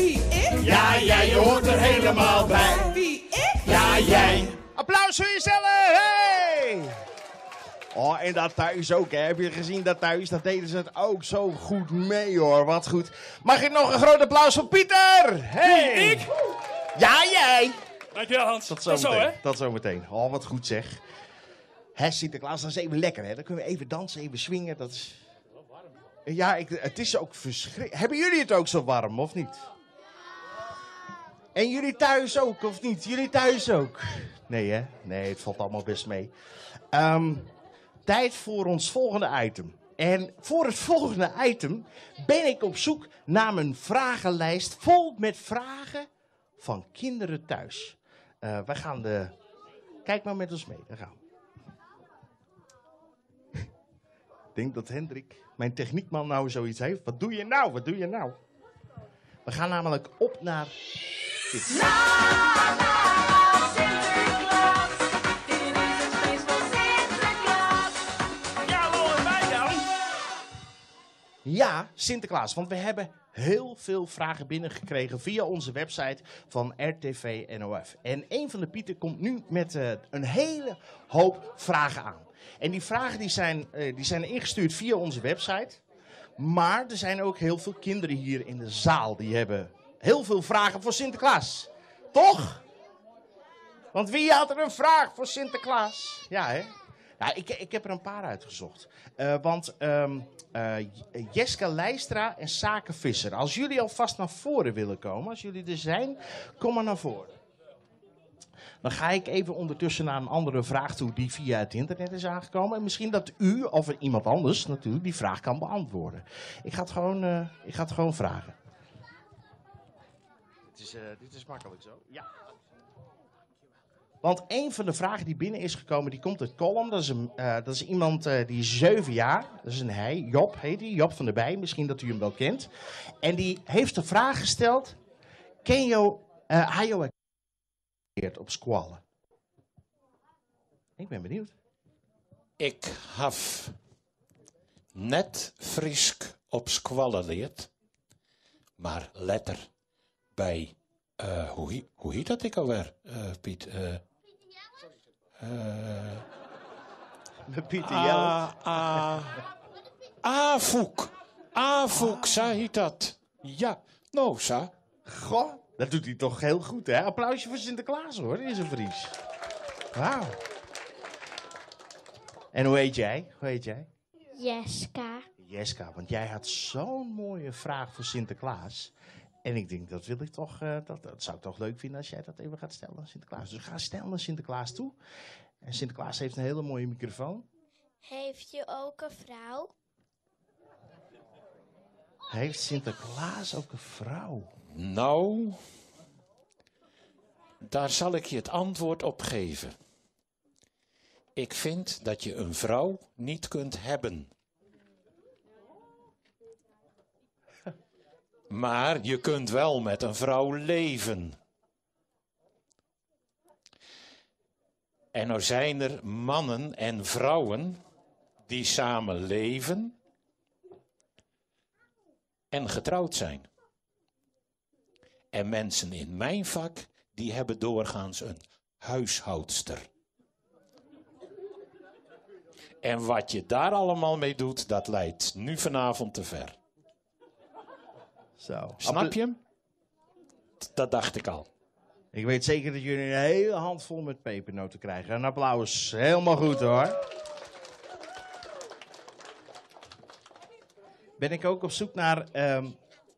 Ja, jij je hoort er helemaal bij. Ja, jij. Applaus voor jezelf! Hey! Oh, en dat thuis ook, hè. Heb je gezien dat thuis? Dat deden ze het ook zo goed mee, hoor. Wat goed. Mag ik nog een groot applaus voor Pieter? Hey! Wie, ik? Ja, jij! Dankjewel Hans. Tot Tot zo, zometeen. hè? Tot zometeen. Oh, wat goed zeg. Hè, Sinterklaas, dat is even lekker, hè. Dan kunnen we even dansen, even swingen. Dat is... Ja, het is ook verschrikkelijk. Hebben jullie het ook zo warm, of niet? En jullie thuis ook, of niet? Jullie thuis ook? Nee, hè? Nee, het valt allemaal best mee. Tijd voor ons volgende item. En voor het volgende item ben ik op zoek naar mijn vragenlijst vol met vragen van kinderen thuis. Wij gaan de... Kijk maar met ons mee, daar gaan we. Ik denk dat Hendrik, mijn techniekman, nou zoiets heeft. Wat doe je nou? Wat doe je nou? We gaan namelijk op naar dit. Sinterklaas, dit is het feest van Sinterklaas. Ja, hallo en wij dan? Ja, Sinterklaas. Want we hebben heel veel vragen binnengekregen via onze website van RTV NOF. En een van de Pieten komt nu met een hele hoop vragen aan. En die vragen die zijn ingestuurd via onze website. Maar er zijn ook heel veel kinderen hier in de zaal die hebben heel veel vragen voor Sinterklaas. Toch? Want wie had er een vraag voor Sinterklaas? Ja, hè? Ja, ik heb er een paar uitgezocht. Want Jeska Leistra en Sake Visser. Als jullie alvast naar voren willen komen, als jullie er zijn, kom maar naar voren. Dan ga ik even ondertussen naar een andere vraag toe die via het internet is aangekomen. En misschien dat u of iemand anders natuurlijk die vraag kan beantwoorden. Ik ga het gewoon vragen. Dit is makkelijk zo. Ja. Want een van de vragen die binnen is gekomen, die komt uit Kollum. Dat is iemand die is 7 jaar. Dat is een hij, Job heet hij, Job van der Bij. Misschien dat u hem wel kent. En die heeft de vraag gesteld: ken jou, ha jou op squallen? Ik ben benieuwd. Ik haf net Friesk op squallen leerd, maar letter bij, hoe heet dat ik alweer, Piet? Met Pieter Jellert. Avoek. Avoek, zo heet dat. Ja, nou, zo. Goh, dat doet hij toch heel goed, hè? Applausje voor Sinterklaas, hoor, in zijn Fries. Wauw. En hoe heet jij? Hoe heet jij? Jeska. Jeska, want jij had zo'n mooie vraag voor Sinterklaas. En ik denk, dat wil ik toch, dat zou ik toch leuk vinden als jij dat even gaat stellen aan Sinterklaas. Dus ga snel naar Sinterklaas toe. En Sinterklaas heeft een hele mooie microfoon. Heeft je ook een vrouw? Heeft Sinterklaas ook een vrouw? Nou, daar zal ik je het antwoord op geven. Ik vind dat je een vrouw niet kunt hebben. Maar je kunt wel met een vrouw leven. En nou zijn er mannen en vrouwen die samen leven en getrouwd zijn. En mensen in mijn vak, die hebben doorgaans een huishoudster. En wat je daar allemaal mee doet, dat leidt nu vanavond te ver. Zo. Snap je hem? Dat dacht ik al. Ik weet zeker dat jullie een hele handvol met pepernoten krijgen. Een applaus. Helemaal goed hoor. Ben ik ook op zoek naar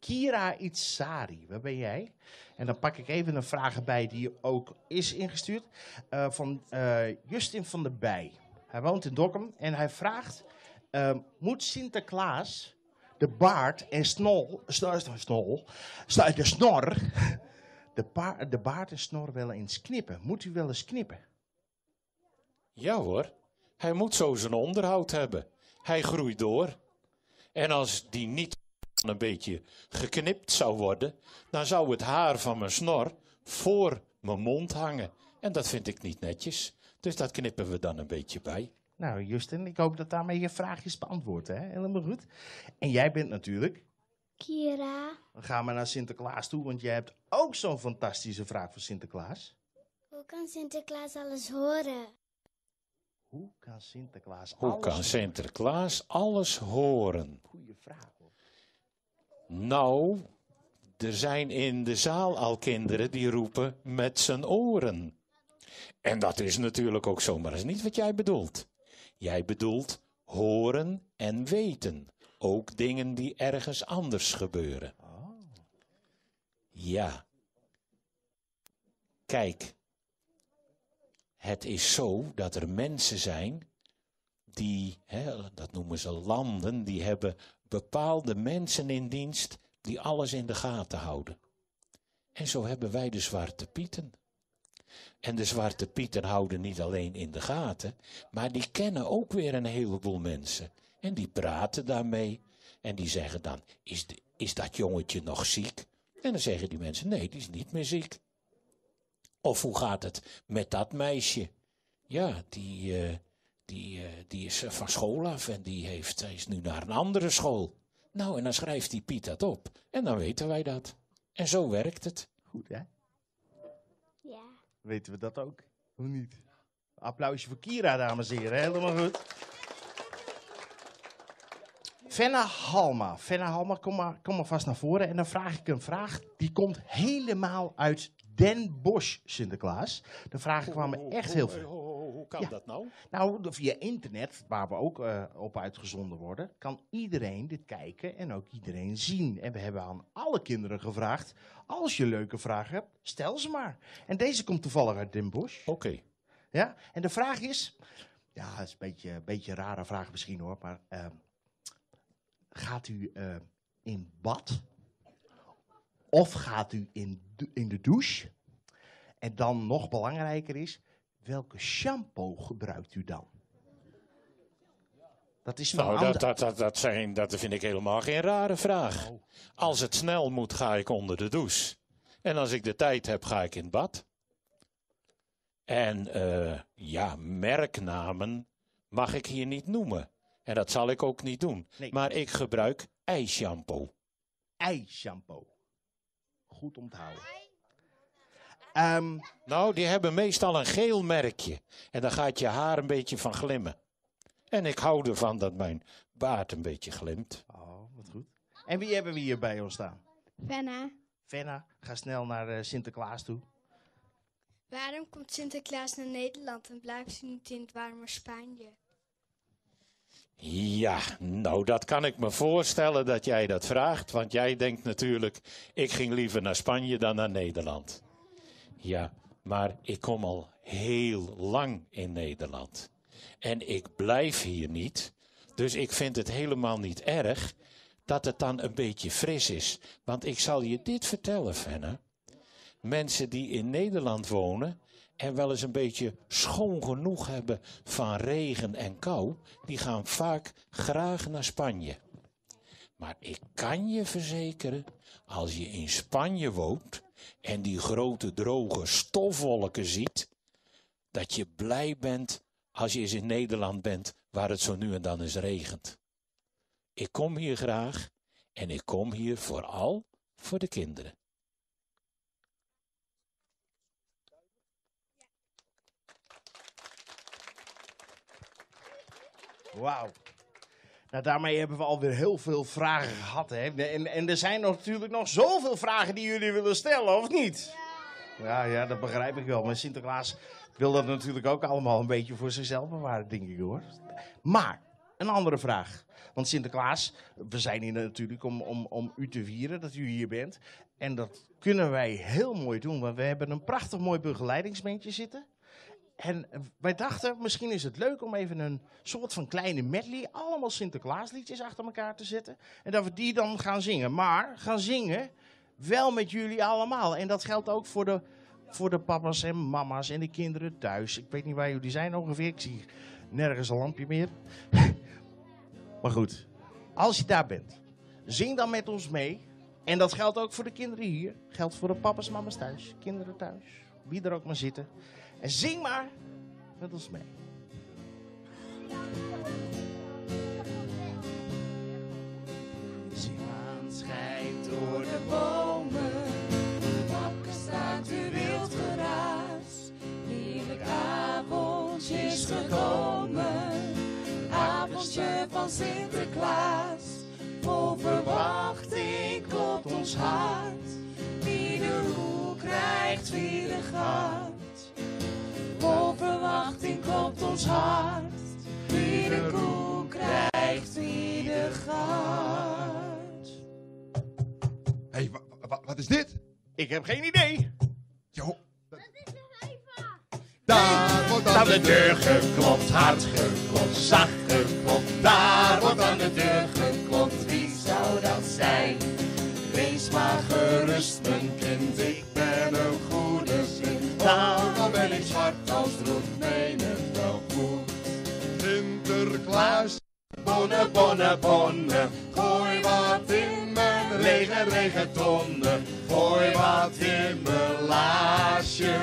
Kira Itsari. Waar ben jij? En dan pak ik even een vraag erbij die ook is ingestuurd. Van Justin van der Bij. Hij woont in Dokkum en hij vraagt... moet Sinterklaas de baard en snol... snor, snol, snor, de snor... De baard en snor wel eens knippen? Moet u wel eens knippen? Ja hoor, hij moet zo zijn onderhoud hebben. Hij groeit door. En als die niet een beetje geknipt zou worden, dan zou het haar van mijn snor voor mijn mond hangen. En dat vind ik niet netjes. Dus dat knippen we dan een beetje bij. Nou, Justin, ik hoop dat daarmee je vraag is beantwoord. Hè? Helemaal goed. En jij bent natuurlijk... Kira. Dan gaan we naar Sinterklaas toe, want jij hebt ook zo'n fantastische vraag voor Sinterklaas. Hoe kan Sinterklaas alles horen? Hoe kan Sinterklaas Hoe alles kan horen? Sinterklaas alles horen? Goeie vraag, hoor. Nou, er zijn in de zaal al kinderen die roepen met zijn oren. En dat is natuurlijk ook zomaar eens niet wat jij bedoelt. Jij bedoelt horen en weten. Ook dingen die ergens anders gebeuren. Ja. Kijk, het is zo dat er mensen zijn die, hè, dat noemen ze landen, die hebben bepaalde mensen in dienst die alles in de gaten houden. En zo hebben wij de Zwarte Pieten. En de Zwarte Pieten houden niet alleen in de gaten, maar die kennen ook weer een heleboel mensen. En die praten daarmee en die zeggen dan, is dat jongetje nog ziek? En dan zeggen die mensen, nee, die is niet meer ziek. Of hoe gaat het met dat meisje? Ja, die is van school af en die is nu naar een andere school. Nou, en dan schrijft die Piet dat op. En dan weten wij dat. En zo werkt het. Goed, hè? Ja. Weten we dat ook? Of niet? Applausje voor Kira, dames en heren. Helemaal goed. Fenna Halma. Fenna Halma, kom maar vast naar voren. En dan vraag ik een vraag. Die komt helemaal uit Den Bosch, Sinterklaas. De vragen kwamen echt heel veel. Hoe kan Ja. dat nou? Nou, via internet, waar we ook op uitgezonden worden, kan iedereen dit kijken en ook iedereen zien. En we hebben aan alle kinderen gevraagd, als je leuke vragen hebt, stel ze maar. En deze komt toevallig uit Den Bosch. Oké. Ja, en de vraag is, ja, het is een beetje een rare vraag misschien hoor, maar gaat u in bad of gaat u in de douche? En dan nog belangrijker is, welke shampoo gebruikt u dan? Dat is van Nou, Anda- dat vind ik helemaal geen rare vraag. Oh. Als het snel moet, ga ik onder de douche. En als ik de tijd heb, ga ik in bad. En merknamen mag ik hier niet noemen. En dat zal ik ook niet doen. Nee. Maar ik gebruik ijshampoo. Ijshampoo. Goed onthouden. Nou, die hebben meestal een geel merkje. En daar gaat je haar een beetje van glimmen. En ik hou ervan dat mijn baard een beetje glimt. Oh, wat goed. En wie hebben we hier bij ons staan? Fenna. Fenna, ga snel naar Sinterklaas toe. Waarom komt Sinterklaas naar Nederland en blijft hij niet in het warme Spanje? Ja, nou dat kan ik me voorstellen dat jij dat vraagt. Want jij denkt natuurlijk, ik ging liever naar Spanje dan naar Nederland. Ja, maar ik kom al heel lang in Nederland. En ik blijf hier niet. Dus ik vind het helemaal niet erg Dat het dan een beetje fris is. Want ik zal je dit vertellen, Fenna. Mensen die in Nederland wonen en wel eens een beetje schoon genoeg hebben van regen en kou, die gaan vaak graag naar Spanje. Maar ik kan je verzekeren, als je in Spanje woont en die grote droge stofwolken ziet, dat je blij bent als je eens in Nederland bent waar het zo nu en dan eens regent. Ik kom hier graag en ik kom hier vooral voor de kinderen. Wauw. Nou, daarmee hebben we alweer heel veel vragen gehad. Hè? En er zijn nog, natuurlijk nog zoveel vragen die jullie willen stellen, of niet? Ja. Ja, dat begrijp ik wel. Maar Sinterklaas wil dat natuurlijk ook allemaal een beetje voor zichzelf bewaren, denk ik hoor. Maar, een andere vraag. Want Sinterklaas, we zijn hier natuurlijk om u te vieren, dat u hier bent. En dat kunnen wij heel mooi doen, want we hebben een prachtig mooi begeleidingsbandje zitten. En wij dachten, misschien is het leuk om even een soort van kleine medley, allemaal Sinterklaasliedjes achter elkaar te zetten. En dat we die dan gaan zingen. Maar gaan zingen wel met jullie allemaal. En dat geldt ook voor de papa's en mama's en de kinderen thuis. Ik weet niet waar jullie zijn ongeveer. Ik zie nergens een lampje meer. Maar goed, als je daar bent, zing dan met ons mee. En dat geldt ook voor de kinderen hier. Geldt voor de papa's en mama's thuis, kinderen thuis, wie er ook maar zitten. En zing maar met ons mee. De maan schijnt door de bomen, wakker staat uw wild geraas. Heerlijk avondje is gekomen, avondje van Sinterklaas. Vol verwachting klopt ons hart, wie de koe krijgt, wie de gaat. Vol verwachting klopt ons hart, wie de koe krijgt, wie de gaat. Hé, hey, wat is dit? Ik heb geen idee. Jo. Daar wordt aan de deur geklopt, hard geklopt, zacht geklopt. Daar wordt aan de deur geklopt, wie zou dat zijn? Wees maar gerust, mijn kind, ik ben een goede Sint. Ook al ben ik zwart als roet, meen het wel goed. Sinterklaas, bonne, bonne, bonne, gooi wat in mijn lege regentonnen. Gooi wat in mijn laarsje,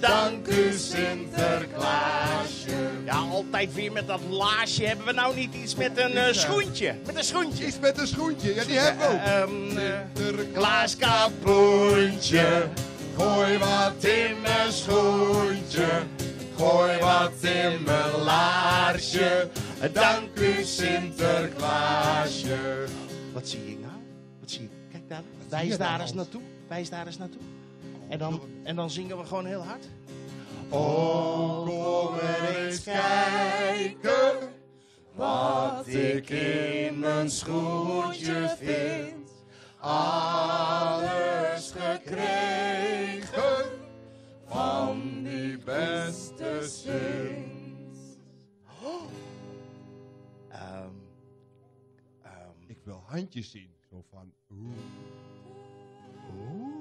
dank u Sinterklaasje. Ja, altijd weer met dat laarsje. Hebben we nou niet iets met een schoentje? Met een schoentje. Iets met een schoentje, ja die hebben we ook. Sinterklaas kapoentje, gooi wat in mijn schoentje. Gooi wat in mijn laarsje, dank u Sinterklaasje. Wat zie ik nou? Wat zie ik? Kijk daar, wijs daar eens naartoe. Wijs daar eens naartoe. En dan zingen we gewoon heel hard. Oh, kom er eens kijken wat ik in mijn schoentje vind. Alles gekregen van die beste Sint. Oh. Ik wil handjes zien. Zo van oeh. Oeh.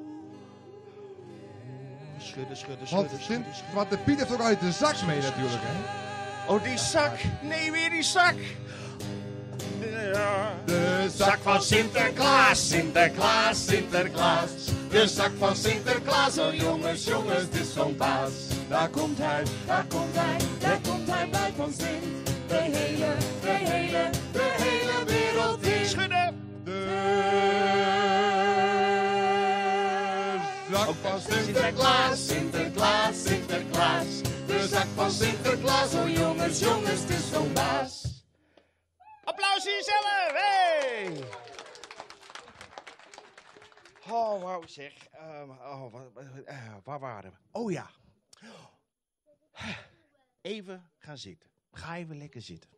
Schudden, schudden, schudden, schudden, schudden. Want de Piet heeft ook altijd de zak mee natuurlijk, hè? Oh, die zak. Nee, weer die zak. De zak van Sinterklaas, Sinterklaas, Sinterklaas. De zak van Sinterklaas, oh jongens, jongens, het is zo'n baas. Daar komt hij, daar komt hij, daar komt hij bij van Sint. De hele, de hele, de hele wereld in. Schudden! De zak van Sinterklaas, Sinterklaas, Sinterklaas. De zak van Sinterklaas, oh jongens, jongens, het is zo'n baas. Applaus voor jezelf! Hey! Oh, wauw zeg. Waar waren we? Oh ja. Even gaan zitten. Ga even lekker zitten.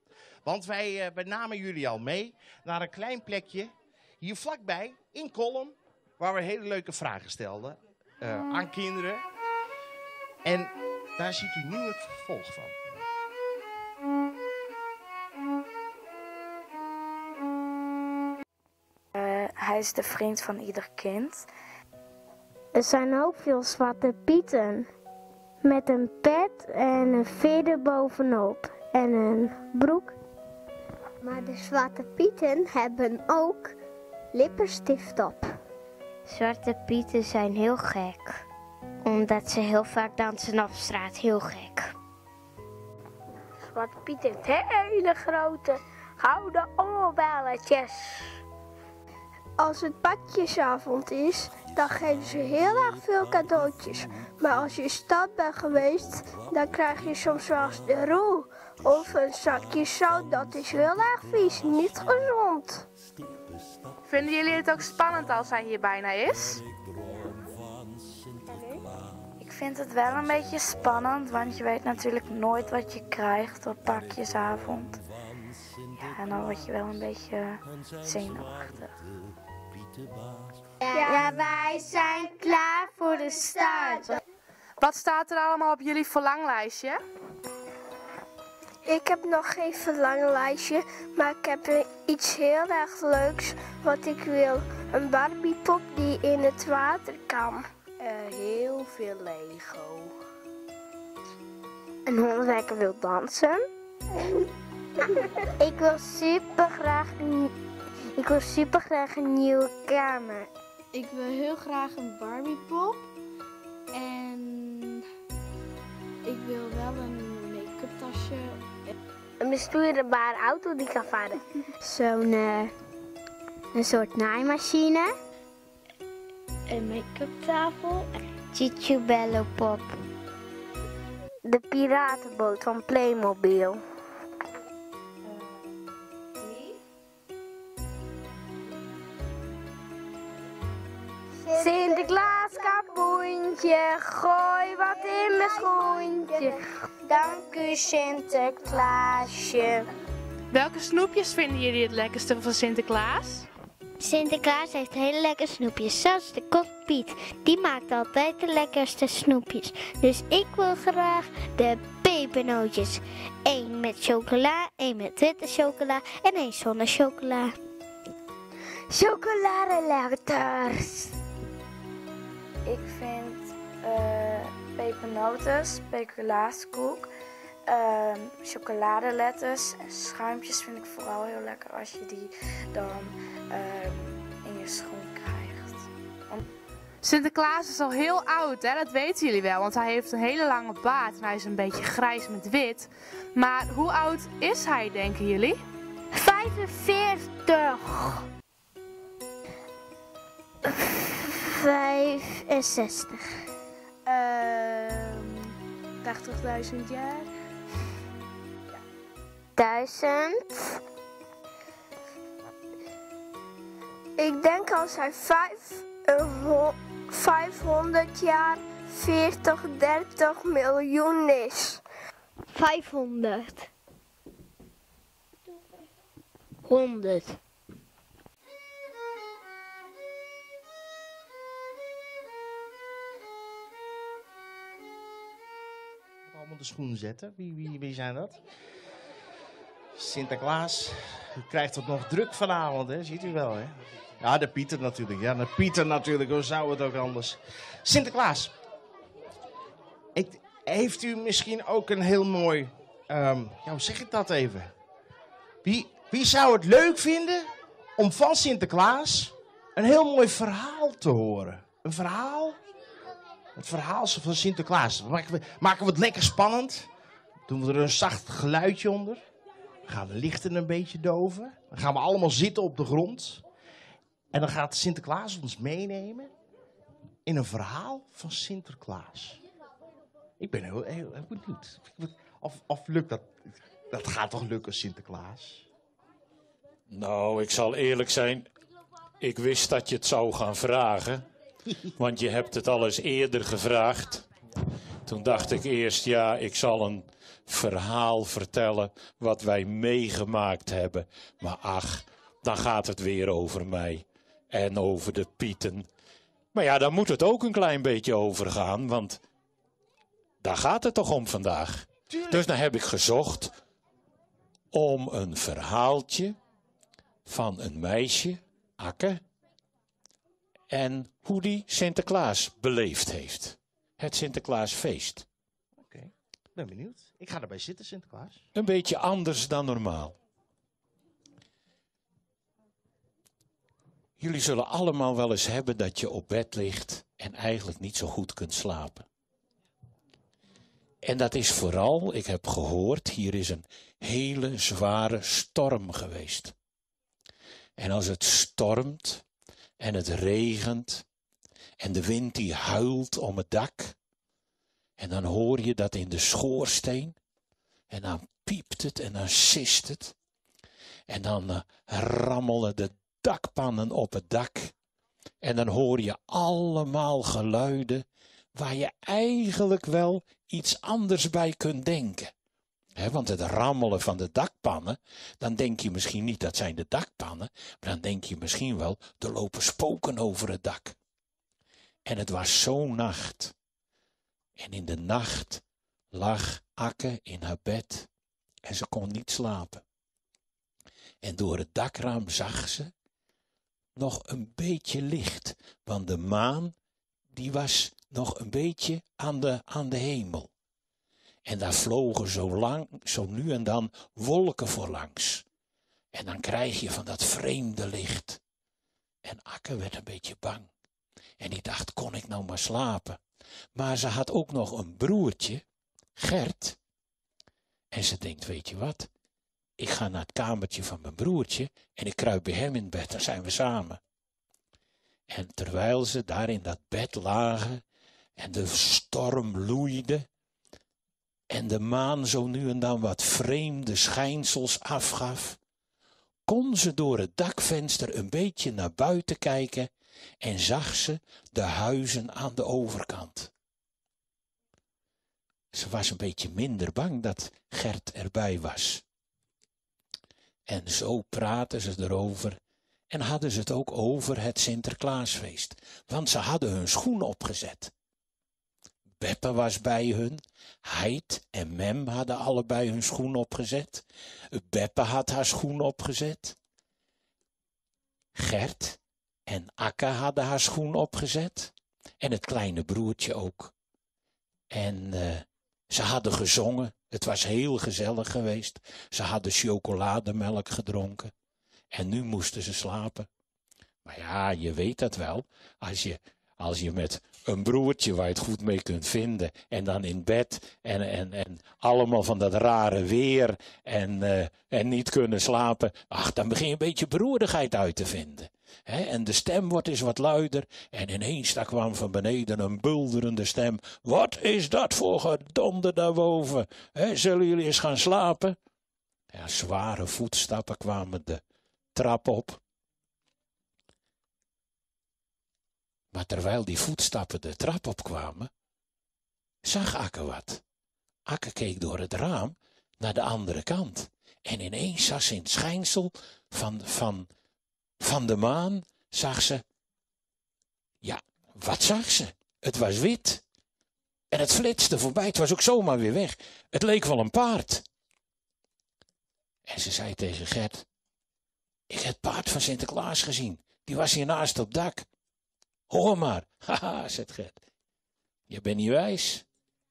Want wij namen jullie al mee naar een klein plekje hier vlakbij in Kollum, waar we hele leuke vragen stelden aan kinderen. En daar ziet u nu het vervolg van. hij is de vriend van ieder kind. Er zijn ook veel zwarte pieten. Met een pet en een veer bovenop en een broek. Maar de Zwarte Pieten hebben ook lippenstift op. Zwarte pieten zijn heel gek. Omdat ze heel vaak dansen op straat, heel gek. Zwarte Piet heeft hele grote gouden oorbelletjes. Als het pakjesavond is, dan geven ze heel erg veel cadeautjes. Maar als je stad bent geweest, dan krijg je soms wel eens de roe of een zakje zout. Dat is heel erg vies, niet gezond. Vinden jullie het ook spannend als hij hier bijna is? Ik vind het wel een beetje spannend, want je weet natuurlijk nooit wat je krijgt op pakjesavond. Ja, en dan word je wel een beetje zenuwachtig. Ja, wij zijn klaar voor de start. Wat staat er allemaal op jullie verlanglijstje? Ik heb nog geen verlanglijstje, maar ik heb iets heel erg leuks wat ik wil. Een Barbiepop die in het water kan. heel veel Lego. Een hond lekker wil dansen. ik wil super graag ik wil super graag een nieuwe kamer. Ik wil heel graag een Barbiepop. En ik wil wel een make-up tasje. Een bestuurbare auto die kan varen. Zo'n een soort naaimachine. Een make-up tafel. Cicciobello pop. De piratenboot van Playmobil. Sinterklaas kapoentje, gooi wat in mijn schoentje. Dank u Sinterklaasje. Welke snoepjes vinden jullie het lekkerste van Sinterklaas? Sinterklaas heeft hele lekkere snoepjes, zelfs de kok Piet. Die maakt altijd de lekkerste snoepjes. Dus ik wil graag de pepernootjes. Eén met chocola, één met witte chocola en één zonder chocola. Chocoladeletters. Ik vind pepernoten, speculaaskoek, chocoladeletters en schuimpjes vind ik vooral heel lekker als je die dan in je schoen krijgt. Sinterklaas is al heel oud, hè? Dat weten jullie wel, want hij heeft een hele lange baard en hij is een beetje grijs met wit. Maar hoe oud is hij, denken jullie? 45. 65. 80.000 jaar. 1000. Ik denk als hij 500 jaar 40, 30 miljoen is. 500. 100. Allemaal de schoen zetten. Wie zijn dat? Sinterklaas. U krijgt het nog druk vanavond, hè? Ziet u wel, hè? Ja, de Pieter natuurlijk. Ja, de Pieter natuurlijk. Hoe zou het ook anders? Sinterklaas. Heeft u misschien ook een heel mooi... ja, hoe zeg ik dat even? Wie zou het leuk vinden om van Sinterklaas een heel mooi verhaal te horen? Een verhaal? Het verhaal van Sinterklaas. Maken we het lekker spannend? Doen we er een zacht geluidje onder? Dan gaan de lichten een beetje doven. Dan gaan we allemaal zitten op de grond. En dan gaat Sinterklaas ons meenemen in een verhaal van Sinterklaas. Ik ben heel, heel, heel benieuwd. Of lukt dat? Dat gaat toch lukken, Sinterklaas? Nou, ik zal eerlijk zijn. Ik wist dat je het zou gaan vragen. Want je hebt het al eens eerder gevraagd. Toen dacht ik eerst, ja, ik zal een verhaal vertellen wat wij meegemaakt hebben. Maar ach, dan gaat het weer over mij en over de Pieten. Maar ja, daar moet het ook een klein beetje over gaan, want daar gaat het toch om vandaag. Tuurlijk. Dus dan heb ik gezocht om een verhaaltje van een meisje, Akke. En hoe die Sinterklaas beleefd heeft. Het Sinterklaasfeest. Oké, ben benieuwd. Ik ga erbij zitten, Sinterklaas. Een beetje anders dan normaal. Jullie zullen allemaal wel eens hebben dat je op bed ligt en eigenlijk niet zo goed kunt slapen. En dat is vooral, ik heb gehoord, hier is een hele zware storm geweest. En als het stormt en het regent en de wind die huilt om het dak. En dan hoor je dat in de schoorsteen. En dan piept het en dan sist het. En dan eh, rammelen de dakpannen op het dak. En dan hoor je allemaal geluiden waar je eigenlijk wel iets anders bij kunt denken. want het rammelen van de dakpannen, dan denk je misschien niet dat zijn de dakpannen, maar dan denk je misschien wel, er lopen spoken over het dak. En het was zo'n nacht. En in de nacht lag Akke in haar bed en ze kon niet slapen. En door het dakraam zag ze nog een beetje licht, want de maan die was nog een beetje aan de, aan de hemel. En daar vlogen zo lang, zo nu en dan wolken voorlangs. En dan krijg je van dat vreemde licht. En Akke werd een beetje bang. En die dacht, kon ik nou maar slapen? Maar ze had ook nog een broertje, Gert. En ze denkt, weet je wat? Ik ga naar het kamertje van mijn broertje en ik kruip bij hem in bed, dan zijn we samen. En terwijl ze daar in dat bed lagen en de storm loeide en de maan zo nu en dan wat vreemde schijnsels afgaf, kon ze door het dakvenster een beetje naar buiten kijken en zag ze de huizen aan de overkant. Ze was een beetje minder bang dat Gert erbij was. En zo praatten ze erover en hadden ze het ook over het Sinterklaasfeest, want ze hadden hun schoen opgezet. Beppe was bij hun, Heid en Mem hadden allebei hun schoen opgezet. Beppe had haar schoen opgezet. Gert en Akke hadden haar schoen opgezet. En het kleine broertje ook. En eh, ze hadden gezongen. Het was heel gezellig geweest. Ze hadden chocolademelk gedronken. En nu moesten ze slapen. Maar ja, je weet dat wel. Als je, als je met een broertje waar je het goed mee kunt vinden. En dan in bed en, en, en allemaal van dat rare weer en, eh, en niet kunnen slapen. Ach, dan begin je een beetje beroerdigheid uit te vinden. en de stem wordt eens wat luider. En ineens daar kwam van beneden een bulderende stem. Wat is dat voor gedonder daarboven? He, zullen jullie eens gaan slapen? Ja, zware voetstappen kwamen de trap op. Maar terwijl die voetstappen de trap opkwamen, zag Akke wat. Akke keek door het raam naar de andere kant. En ineens zag ze in het schijnsel van, van, van de maan, zag ze... Ja, wat zag ze? Het was wit. En het flitste voorbij, het was ook zomaar weer weg. Het leek wel een paard. En ze zei tegen Gert, ik heb het paard van Sinterklaas gezien. Die was hiernaast op dak. Hoor maar. Haha, zegt Gert. Je bent niet wijs.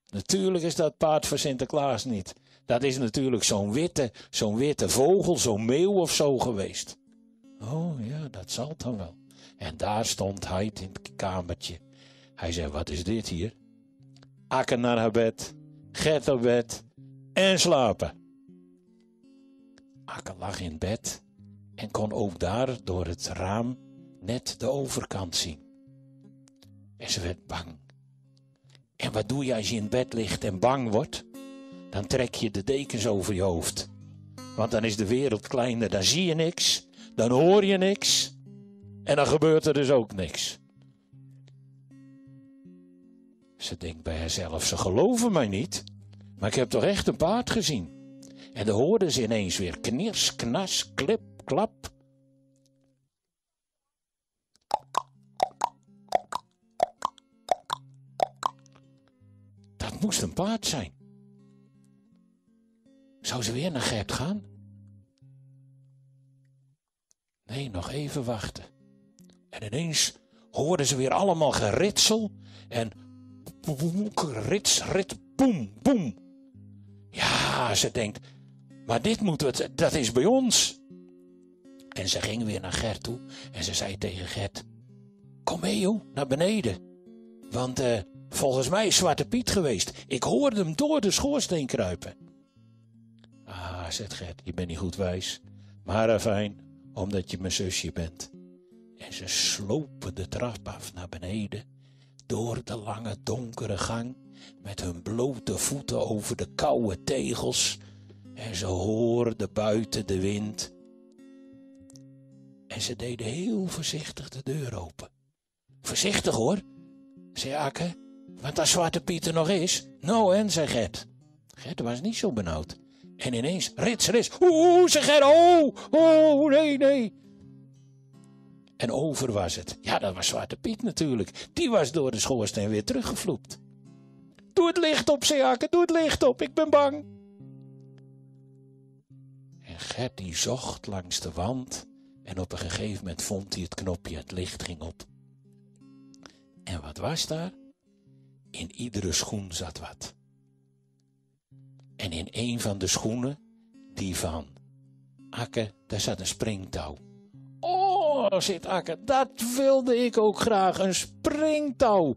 Natuurlijk is dat paard van Sinterklaas niet. Dat is natuurlijk zo'n witte, zo'n witte vogel, zo'n meeuw of zo geweest. Oh ja, dat zal dan wel. En daar stond hij in het kamertje. Hij zei, wat is dit hier? Akke naar haar bed, Gert op bed en slapen. Akke lag in bed en kon ook daar door het raam net de overkant zien. En ze werd bang. En wat doe je als je in bed ligt en bang wordt? Dan trek je de dekens over je hoofd. Want dan is de wereld kleiner, dan zie je niks, dan hoor je niks en dan gebeurt er dus ook niks. Ze denkt bij haarzelf, ze geloven mij niet, maar ik heb toch echt een paard gezien. En dan hoorde ze ineens weer knirs, knas, klip, klap. Dat moest een paard zijn. Zou ze weer naar Gert gaan? Nee, nog even wachten. En ineens hoorden ze weer allemaal geritsel en rits, rit, boem, boem. Ja, ze denkt, maar dit moet het, dat is bij ons. En ze ging weer naar Gert toe en ze zei tegen Gert, kom mee joh, naar beneden. Want eh, volgens mij is Zwarte Piet geweest. Ik hoorde hem door de schoorsteen kruipen. Ah, zegt Gert, je bent niet goed wijs. Maar fijn, omdat je mijn zusje bent. En ze slopen de trap af naar beneden, door de lange donkere gang, met hun blote voeten over de koude tegels. En ze hoorden buiten de wind. En ze deden heel voorzichtig de deur open. Voorzichtig hoor, zei Akke, want als Zwarte Piet er nog is. Nou en, zei Gert. Gert was niet zo benauwd. En ineens, rits, rits, oeh, zei Gert, oh, oh, nee, nee. En over was het. Ja, dat was Zwarte Piet natuurlijk. Die was door de schoorsteen weer teruggevloept. Doe het licht op, zei Akke, doe het licht op, ik ben bang. En Gert die zocht langs de wand en op een gegeven moment vond hij het knopje, het licht ging op. En wat was daar? In iedere schoen zat wat. En in een van de schoenen, die van Akke, daar zat een springtouw. Oh, zit Akke, dat wilde ik ook graag, een springtouw.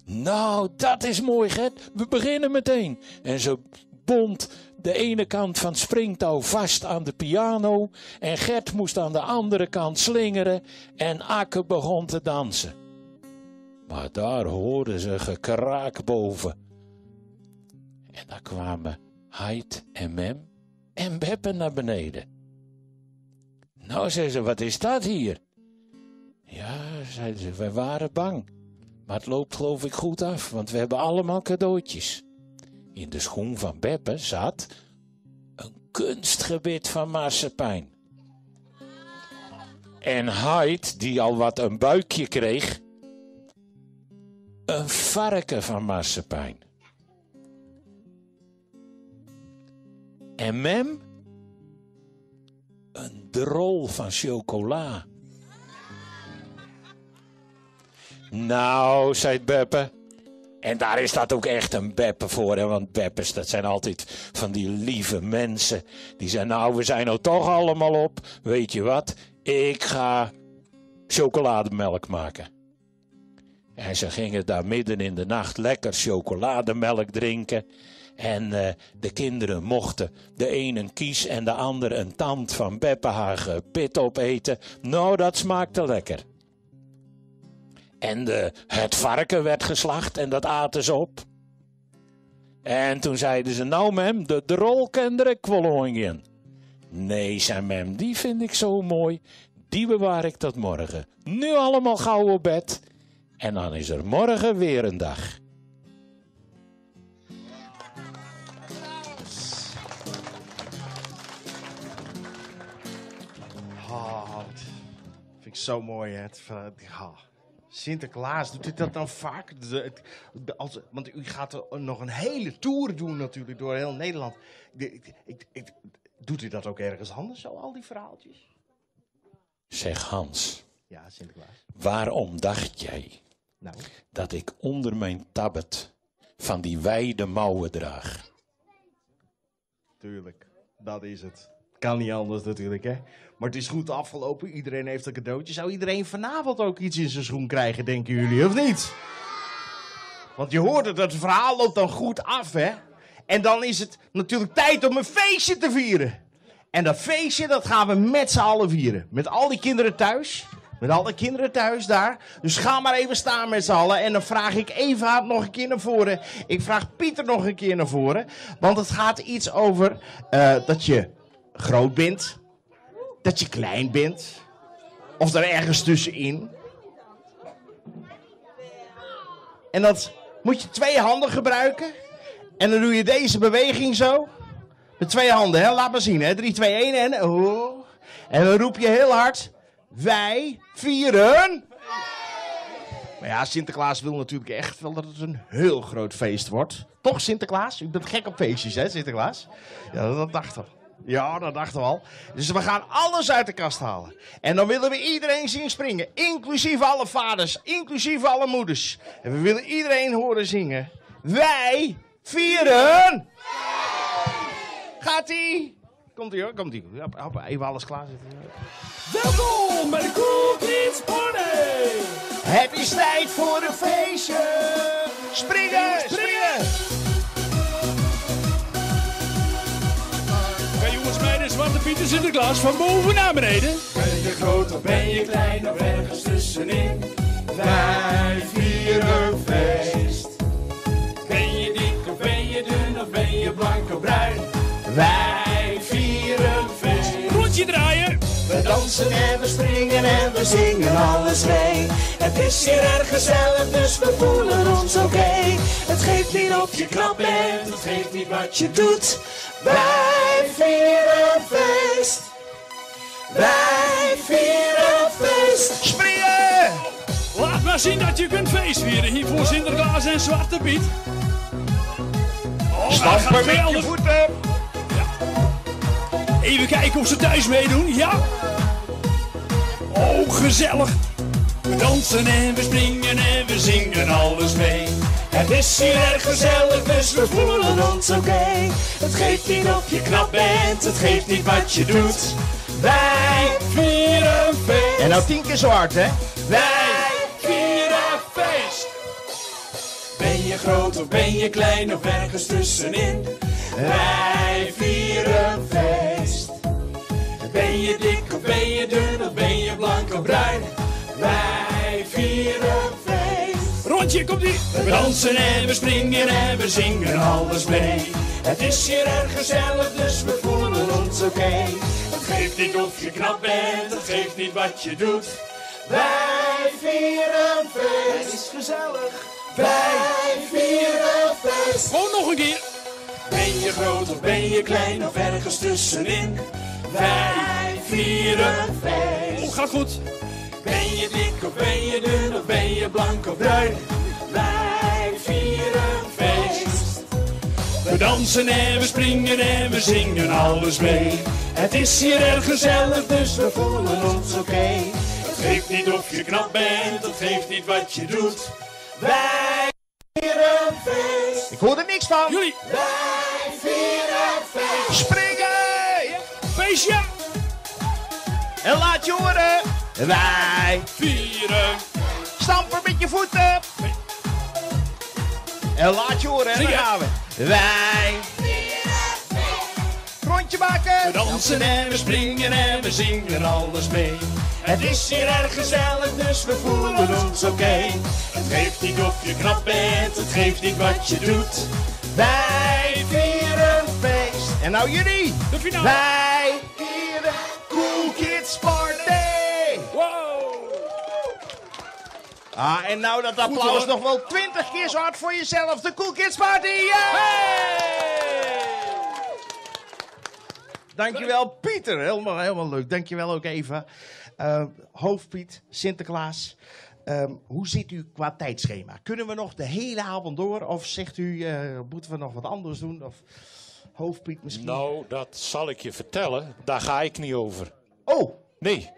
Nou, dat is mooi, Gert. We beginnen meteen. En ze bond de ene kant van het springtouw vast aan de piano. En Gert moest aan de andere kant slingeren. En Akke begon te dansen. Maar daar hoorden ze gekraak boven. En daar kwamen Heid en Mem en Beppe naar beneden. Nou, zei ze, wat is dat hier? Ja, zeiden ze, wij waren bang. Maar het loopt geloof ik goed af, want we hebben allemaal cadeautjes. In de schoen van Beppe zat een kunstgebit van marsepein. En Heid, die al wat een buikje kreeg, een varken van marsepein. En Mem, een drol van chocola. Nou, zei Beppe. En daar is dat ook echt een Beppe voor, hè? Want Beppes, dat zijn altijd van die lieve mensen. Die zijn, nou, we zijn nou toch allemaal op. Weet je wat? Ik ga chocolademelk maken. En ze gingen daar midden in de nacht lekker chocolademelk drinken. En eh, de kinderen mochten de een een kies en de ander een tand van Beppe haar gebit opeten. Nou, dat smaakte lekker. En de, het varken werd geslacht en dat aten ze op. En toen zeiden ze, nou mem, de drol kan er ook in. Nee, zei mem, die vind ik zo mooi. Die bewaar ik tot morgen. Nu allemaal gauw op bed. En dan is er morgen weer een dag. Oh, dat vind ik zo mooi, hè. Het, ah. Sinterklaas, doet u dat dan vaak? De- het- als, want u gaat er nog een hele tour doen natuurlijk door heel Nederland. De- ik, ik, ik- doet u dat ook ergens anders zo, al die verhaaltjes? Zeg Hans, Ja, Sinterklaas. waarom dacht jij Nou. dat ik onder mijn tabbet van die wijde mouwen draag? Tuurlijk, dat is het. Kan niet anders natuurlijk, hè. Maar het is goed afgelopen. Iedereen heeft een cadeautje. Zou iedereen vanavond ook iets in zijn schoen krijgen, denken jullie, of niet? Want je hoort het, het verhaal loopt dan goed af, hè? En dan is het natuurlijk tijd om een feestje te vieren. En dat feestje, dat gaan we met z'n allen vieren. Met al die kinderen thuis. Met alle kinderen thuis daar. Dus ga maar even staan met z'n allen. En dan vraag ik Eva nog een keer naar voren. Ik vraag Pieter nog een keer naar voren. Want het gaat iets over eh, dat je groot bent. Dat je klein bent. Of daar ergens tussenin. En dat moet je twee handen gebruiken. En dan doe je deze beweging zo. Met twee handen, hè? Laat maar zien, hè? 3, 2, 1 en... Oh. En dan roep je heel hard... Wij vieren... Maar ja, Sinterklaas wil natuurlijk echt wel dat het een heel groot feest wordt. Toch, Sinterklaas? U bent gek op feestjes, hè, Sinterklaas? Ja, dat dacht ik. Ja, dat dachten we al. Dus we gaan alles uit de kast halen. En dan willen we iedereen zien springen. Inclusief alle vaders, inclusief alle moeders. En we willen iedereen horen zingen. Wij vieren... Gaat-ie! Komt-ie hoor, komt-ie. Hop, hop, Even alles klaarzetten. Welkom bij de Cool Kids Party! Het is tijd voor een feestje! Springen, springen! Oké jongens, meiden, Zwarte Piet en Sinterklaas van boven naar beneden. Ben je groot of ben je klein of ergens tussenin? Wij vieren feest. Ben je dik of ben je dun of ben je blank of bruin? Wij vieren feest. Rondje draaien. We dansen en we springen en we zingen alles mee. Het is hier erg gezellig, dus we voelen ons oké. Het geeft niet of je knap bent, het geeft niet wat je doet. Wij vieren feest. Wij vieren feest. Springen! Laat maar zien dat je kunt feestvieren hier voor Sinterklaas en Zwarte Piet. Oh, dat Stampen gaat met je geweldig. voeten! Even kijken of ze thuis meedoen, ja? Oh, gezellig. We dansen en we springen en we zingen alles mee. Het is hier erg gezellig, dus we voelen ons oké. Het geeft niet of je knap bent, het geeft niet wat je doet. Wij vieren feest. En nou tien keer zo hard, hè? Wij vieren feest. Ben je groot of ben je klein of ergens tussenin? Wij vieren feest. Ben je dik of ben je dun of ben je blank of bruin? Wij vieren feest. Rondje, komt ie. We dansen en we springen en we zingen alles mee. Het is hier erg gezellig, dus we voelen ons oké. Het geeft niet of je knap bent, het geeft niet wat je doet. Wij vieren feest. Het is gezellig. Wij vieren feest. Gewoon nog een keer. Ben je groot of ben je klein of ergens tussenin? Wij vieren feest. Oh, gaat goed. Ben je dik of ben je dun of ben je blank of bruin? Wij vieren feest. We dansen en we springen en we zingen alles mee. Het is hier erg gezellig, dus we voelen ons oké. Het geeft niet of je knap bent, het geeft niet wat je doet. Wij vieren feest. Ik hoor er niks van. Jullie. Wij vieren feest. Springen! Ja. Feestje! En laat je horen. Wij vieren. Stampen met je voeten. En laat je horen. En daar Zingen. gaan we. Wij Rondje maken. We dansen en we springen en we zingen alles mee. Het is hier erg gezellig, dus we voelen ons oké. Het geeft niet of je knap bent, het geeft niet wat je doet. Wij vieren feest. En nou jullie. De finale. Wij vieren Cool Kids Party. Wow. Ah, en nou dat applaus hoor. nog wel 20 keer zo hard voor jezelf. De Cool Kids Party. Yeah! Dankjewel Pieter, helemaal, helemaal leuk. Dankjewel ook Eva. Hoofdpiet, Sinterklaas. Hoe zit u qua tijdschema? Kunnen we nog de hele avond door? Of zegt u, moeten we nog wat anders doen? Of Hoofdpiet misschien? Nou, dat zal ik je vertellen. Daar ga ik niet over. Oh. Nee.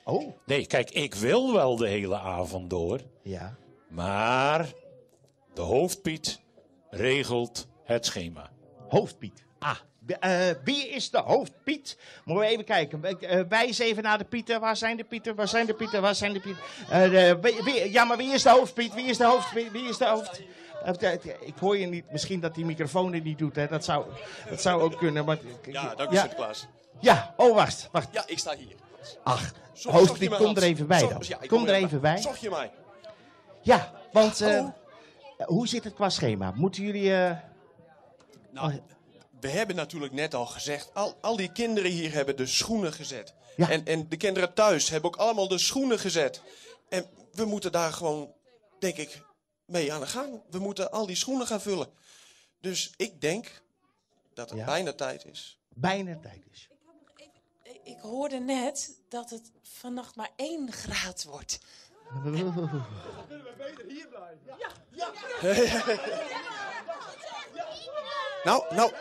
Oh. Nee, kijk, ik wil wel de hele avond door. Ja. Maar de hoofdpiet regelt het schema. Hoofdpiet. Ah, wie is de hoofdpiet? Moeten we even kijken. Wijs even naar de Pieten. Waar zijn de Pieten? Waar zijn de Pieten? Waar zijn de Pieten? Ja, maar wie is de hoofdpiet? Wie is de hoofdpiet? Wie is de hoofd... Ik hoor je niet. Misschien dat die microfoon het niet doet. Hè? Dat zou ook kunnen. Maar, Ja, dank u Sinterklaas. Ja, oh wacht, wacht. Ja, ik sta hier. Ach, Zorg- zorg je hoofdpiet, maar, kom Hans. er even bij Zorg- dan. ja, ik kom er even even bij. Zorg je mij. Ja, want hoe zit het qua schema? Moeten jullie... Nou, we hebben natuurlijk net al gezegd, al die kinderen hier hebben de schoenen gezet. Ja. En de kinderen thuis hebben ook allemaal de schoenen gezet. En we moeten daar gewoon, denk ik, mee aan de gang. We moeten al die schoenen gaan vullen. Dus ik denk dat het Ja. bijna tijd is. Bijna tijd is. Ik hoorde net dat het vannacht maar 1 graad wordt. Dan kunnen we beter hier blijven. Ja, Nou, nou,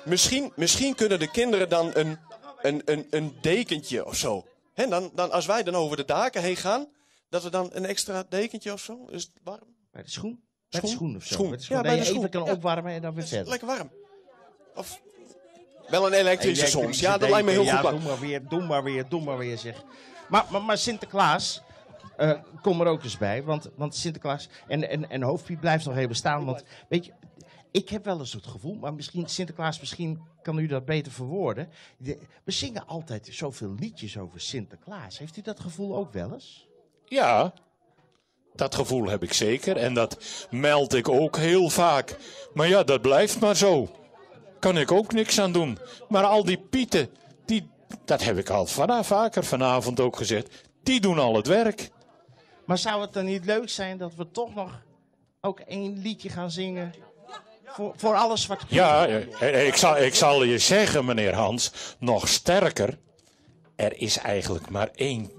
Misschien, misschien kunnen de kinderen dan een, een, een, een dekentje of zo. Hè, dan, dan, als wij dan over de daken heen gaan, dat we dan een extra dekentje of zo. Is het warm? Bij de schoen? Bij de schoen of zo. Schoen. Bij de schoen. Ja, Dat bij je de schoen. even kan Ja. opwarmen en dan weer verder. Lekker warm. Of wel een elektrische soms. Ja, dat lijkt me heel deken. goed Ja, plan. doe maar weer, doe maar weer, doe maar weer, zeg. Maar, maar, maar Sinterklaas, eh, kom er ook eens bij. Want, want Sinterklaas en, en, en Hoofdpiet blijft nog even staan. Want weet je, ik heb wel eens het gevoel, maar misschien Sinterklaas, misschien kan u dat beter verwoorden. De- we zingen altijd zoveel liedjes over Sinterklaas. Heeft u dat gevoel ook wel eens? Ja, dat gevoel heb ik zeker. En dat meld ik ook heel vaak. Maar ja, dat blijft maar zo. Kan ik ook niks aan doen. Maar al die pieten, die, dat heb ik al van, vaker vanavond ook gezegd. Die doen al het werk. Maar zou het dan niet leuk zijn dat we toch nog ook één liedje gaan zingen? Voor, voor alle zwarte pieten? Ja, eh, ik zal, ik zal je zeggen, meneer Hans, nog sterker. Er is eigenlijk maar één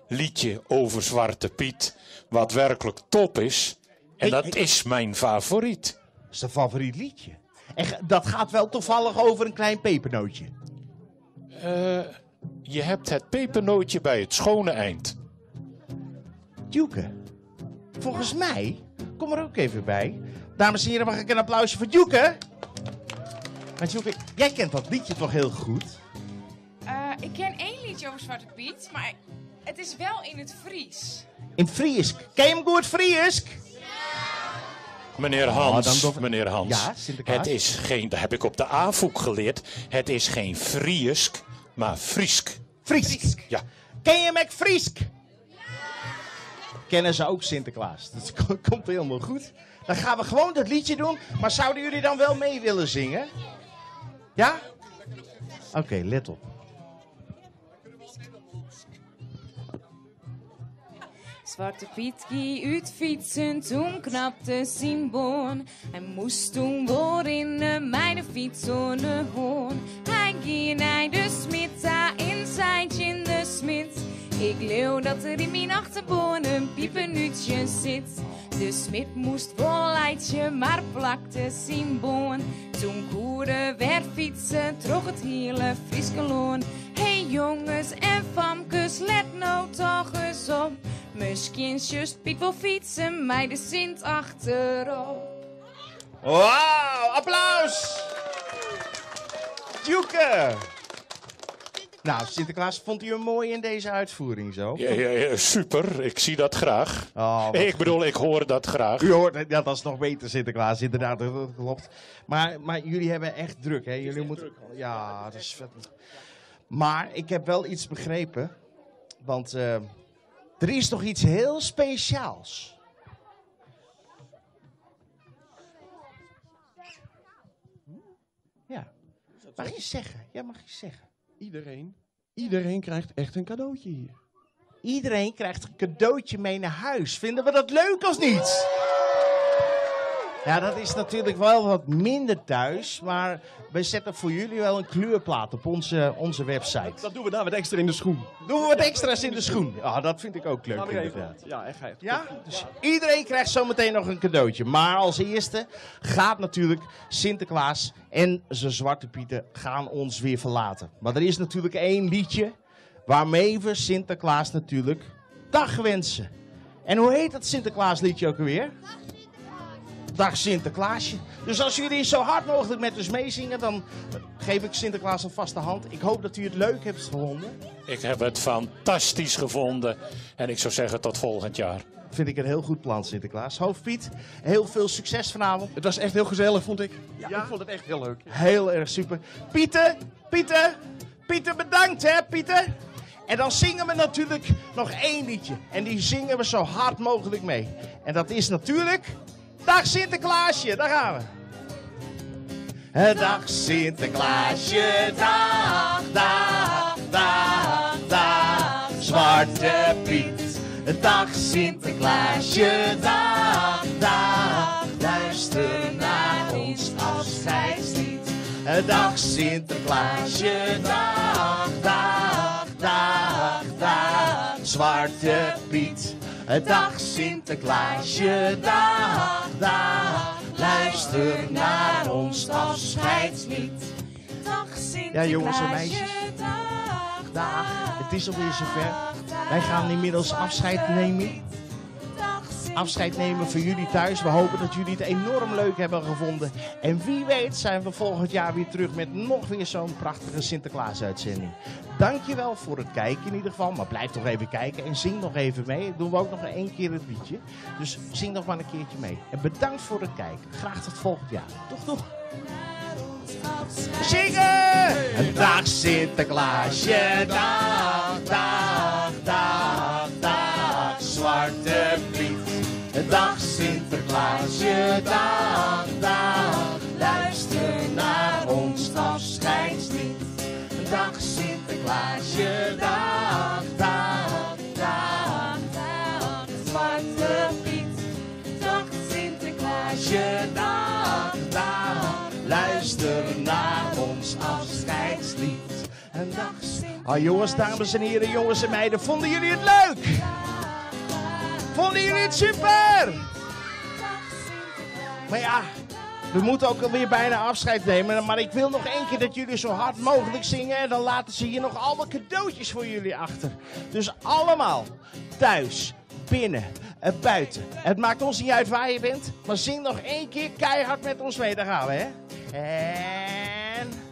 liedje over Zwarte Piet wat werkelijk top is. En dat is mijn favoriet. Dat is een favoriet liedje. En ge- dat gaat wel toevallig over een klein pepernootje. Eh, je hebt het pepernootje bij het schone eind. Duke, volgens mij, kom er ook even bij. Dames en heren, mag ik een applausje voor Duke? Maar Duke, jij kent dat liedje toch heel goed? Eh, ik ken één liedje over Zwarte Piet, maar het is wel in het Fries. In Friesk. Ken je hem goed, Friesk? Meneer Oh, Hans, dan dof- meneer Hans. Ja, Sinterklaas? Het is geen, dat heb ik op de AVOEK geleerd. Het is geen Friesk, maar Friesk. Friesk. Ja. Ken je hem ook Friesk? Kennen ze ook Sinterklaas. Dat komt helemaal goed. Dan gaan we gewoon dat liedje doen. Maar zouden jullie dan wel mee willen zingen? Ja? Oké, let op. Zwarte Piet gie uit fietsen, toen knapte zijn boon. Hij moest toen voor in de mijne fiets zonder hoorn. Hij ging naar de smid, daar in zijn in de smid. Ik leeuw dat er in mijn achterboon een piepenuutje zit. De smid moest wel leidje, maar plakte zijn boon. Toen koerde werd fietsen, trok het hele Frieske loon. Hey jongens en famkes, let nou toch eens op. Misschien just Piet wil fietsen, mij de Sint achterop. Wauw, applaus! Duke! Nou, Sinterklaas, vond u hem mooi in deze uitvoering zo? Ja, ja, ja, super, ik zie dat graag. Oh, wat ik bedoel, ik hoor dat graag. U hoort, ja, dat is nog beter, Sinterklaas. Inderdaad, dat dat klopt. Maar, maar jullie hebben echt druk, hè? Jullie moeten. Ja, dat is vet. Maar ik heb wel iets begrepen. Want eh, er is nog iets heel speciaals. Ja. Mag je zeggen? Ja, mag je zeggen. Iedereen, iedereen krijgt echt een cadeautje hier. Iedereen krijgt een cadeautje mee naar huis. Vinden we dat leuk of niet? Ja, dat is natuurlijk wel wat minder thuis. Maar we zetten voor jullie wel een kleurplaat op onze, onze website. Dat doen we daar wat extra in de schoen. Doen we wat extra's in de schoen. Ah, dat vind ik ook leuk Gaan we even. inderdaad. Ja, echt. echt. Ja? Dus iedereen krijgt zometeen nog een cadeautje. Maar als eerste gaat natuurlijk Sinterklaas en zijn Zwarte Pieten gaan ons weer verlaten. Maar er is natuurlijk één liedje waarmee we Sinterklaas natuurlijk dag wensen. En hoe heet dat Sinterklaasliedje ook alweer? Dag Sinterklaasje. Dus als jullie zo hard mogelijk met ons meezingen, dan geef ik Sinterklaas alvast de hand. Ik hoop dat u het leuk hebt gevonden. Ik heb het fantastisch gevonden. En ik zou zeggen tot volgend jaar. Vind ik een heel goed plan, Sinterklaas. Hoofdpiet, heel veel succes vanavond. Het was echt heel gezellig, vond ik. Ja, ik vond het echt heel leuk. Heel erg super. Pieter, Pieter, Pieter, bedankt hè, Pieter. En dan zingen we natuurlijk nog één liedje. En die zingen we zo hard mogelijk mee. En dat is natuurlijk... Dag Sinterklaasje, daar gaan we. Dag Sinterklaasje, dag, dag, dag, dag. Zwarte Piet. Dag Sinterklaasje, dag, dag. Luister naar ons afscheidslied. Dag Sinterklaasje, dag, dag, dag, dag. Zwarte Piet. Dag Sinterklaasje, dag, dag. Luister naar ons afscheidslied. Ja, jongens en meisjes. Sinterklaasje, dag, Dag, het is alweer zover. Wij gaan inmiddels afscheid nemen. Afscheid nemen van jullie thuis. We hopen dat jullie het enorm leuk hebben gevonden. En wie weet zijn we volgend jaar weer terug met nog weer zo'n prachtige Sinterklaas-uitzending. Dankjewel voor het kijken in ieder geval. Maar blijf toch even kijken en zing nog even mee. Dat doen we ook nog één keer het liedje. Dus zing nog maar een keertje mee. En bedankt voor het kijken. Graag tot volgend jaar. Doeg, doeg. Zingen! Dag Sinterklaasje, dag, dag, dag, dag, Zwarte Piet. Dag Sinterklaasje, dag, dag, luister naar ons afscheidslied. Dag Sinterklaasje, dag, dag, dag, dag, Zwarte Piet. Dag Sinterklaasje, dag, dag, luister naar ons afscheidslied. En dag Ah, jongens, dames en heren, jongens en meiden, vonden jullie het leuk? Vonden jullie het super? Maar ja, we moeten ook alweer bijna afscheid nemen. Maar ik wil nog één keer dat jullie zo hard mogelijk zingen. En dan laten ze hier nog allemaal cadeautjes voor jullie achter. Dus allemaal thuis, binnen, buiten. Het maakt ons niet uit waar je bent. Maar zing nog één keer keihard met ons mee. Daar gaan we, hè? En...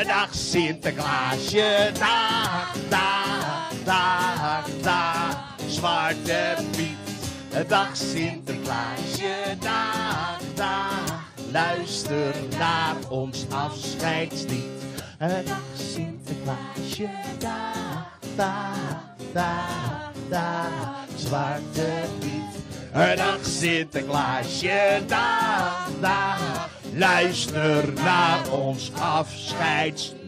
Dag Sinterklaasje, dag, dag, dag, dag, Zwarte Piet. Dag Sinterklaasje, dag, dag, luister naar ons afscheidslied. Dag Sinterklaasje, dag, dag, dag, dag, Zwarte Piet. Dag Sinterklaasje, dag, dag, luister naar ons afscheidslied.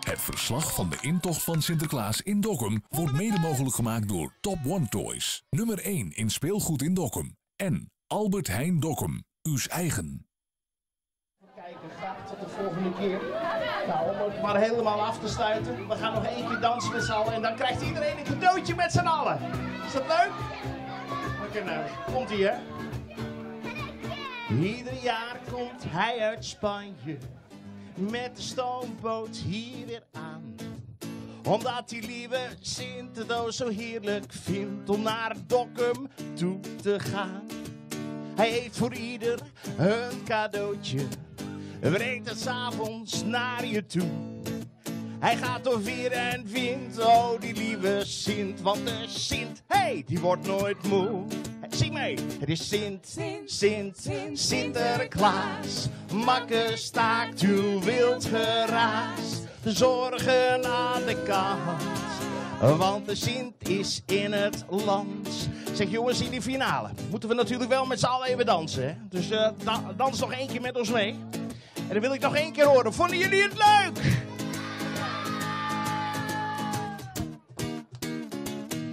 Het verslag van de intocht van Sinterklaas in Dokkum wordt mede mogelijk gemaakt door Top One Toys, nummer 1 in speelgoed in Dokkum. En Albert Heijn Dokkum, uw eigen. Kijken, graag tot de volgende keer. Nou, om het maar helemaal af te sluiten. We gaan nog één keer dansen met z'n allen en dan krijgt iedereen een cadeautje met z'n allen. Is dat leuk? Oké, nou, komt ie hè? Ieder jaar komt hij uit Spanje met de stoomboot hier weer aan. Omdat die lieve Sint het oh zo heerlijk vindt om naar Dokkum toe te gaan. Hij heeft voor ieder een cadeautje, brengt het 's avonds naar je toe. Hij gaat door weer en wind, oh die lieve Sint, want de Sint, hey, die wordt nooit moe. Zing mee! Het is Sint, Sint, Sinterklaas. Makke staakt uw wild geraas. De zorgen aan de kant, want de Sint is in het land. Zeg jongens, in die finale moeten we natuurlijk wel met z'n allen even dansen. Hè? Dus dans nog één keer met ons mee. En dan wil ik nog één keer horen. Vonden jullie het leuk?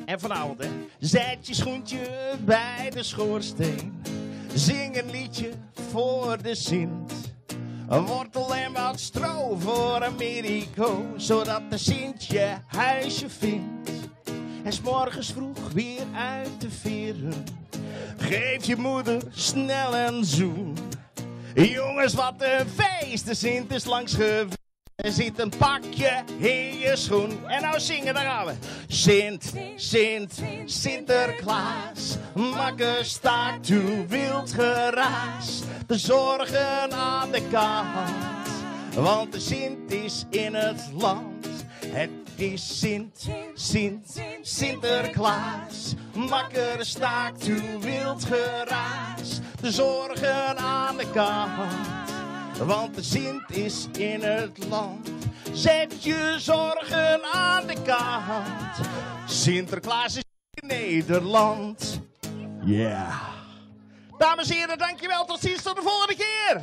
En vanavond, hè. Zet je schoentje bij de schoorsteen. Zing een liedje voor de Sint. Een wortel en wat stro voor Americo, zodat de Sint je huisje vindt. En 's morgens vroeg weer uit de veren. Geef je moeder snel een zoen. Jongens, wat een feest, de Sint is langs geweest. Er zit een pakje in je schoen. En nou zingen, daar gaan we. Sint, Sint, Sinterklaas. Makke staakt uw wild geraas. De zorgen aan de kant. Want de Sint is in het land. Het is Sint, Sint, Sinterklaas. Makker staakt uw wild geraas. De zorgen aan de kant. Want de Sint is in het land. Zet je zorgen aan de kant. Sinterklaas is in Nederland. Yeah. Dames en heren, dankjewel. Tot ziens, tot de volgende keer.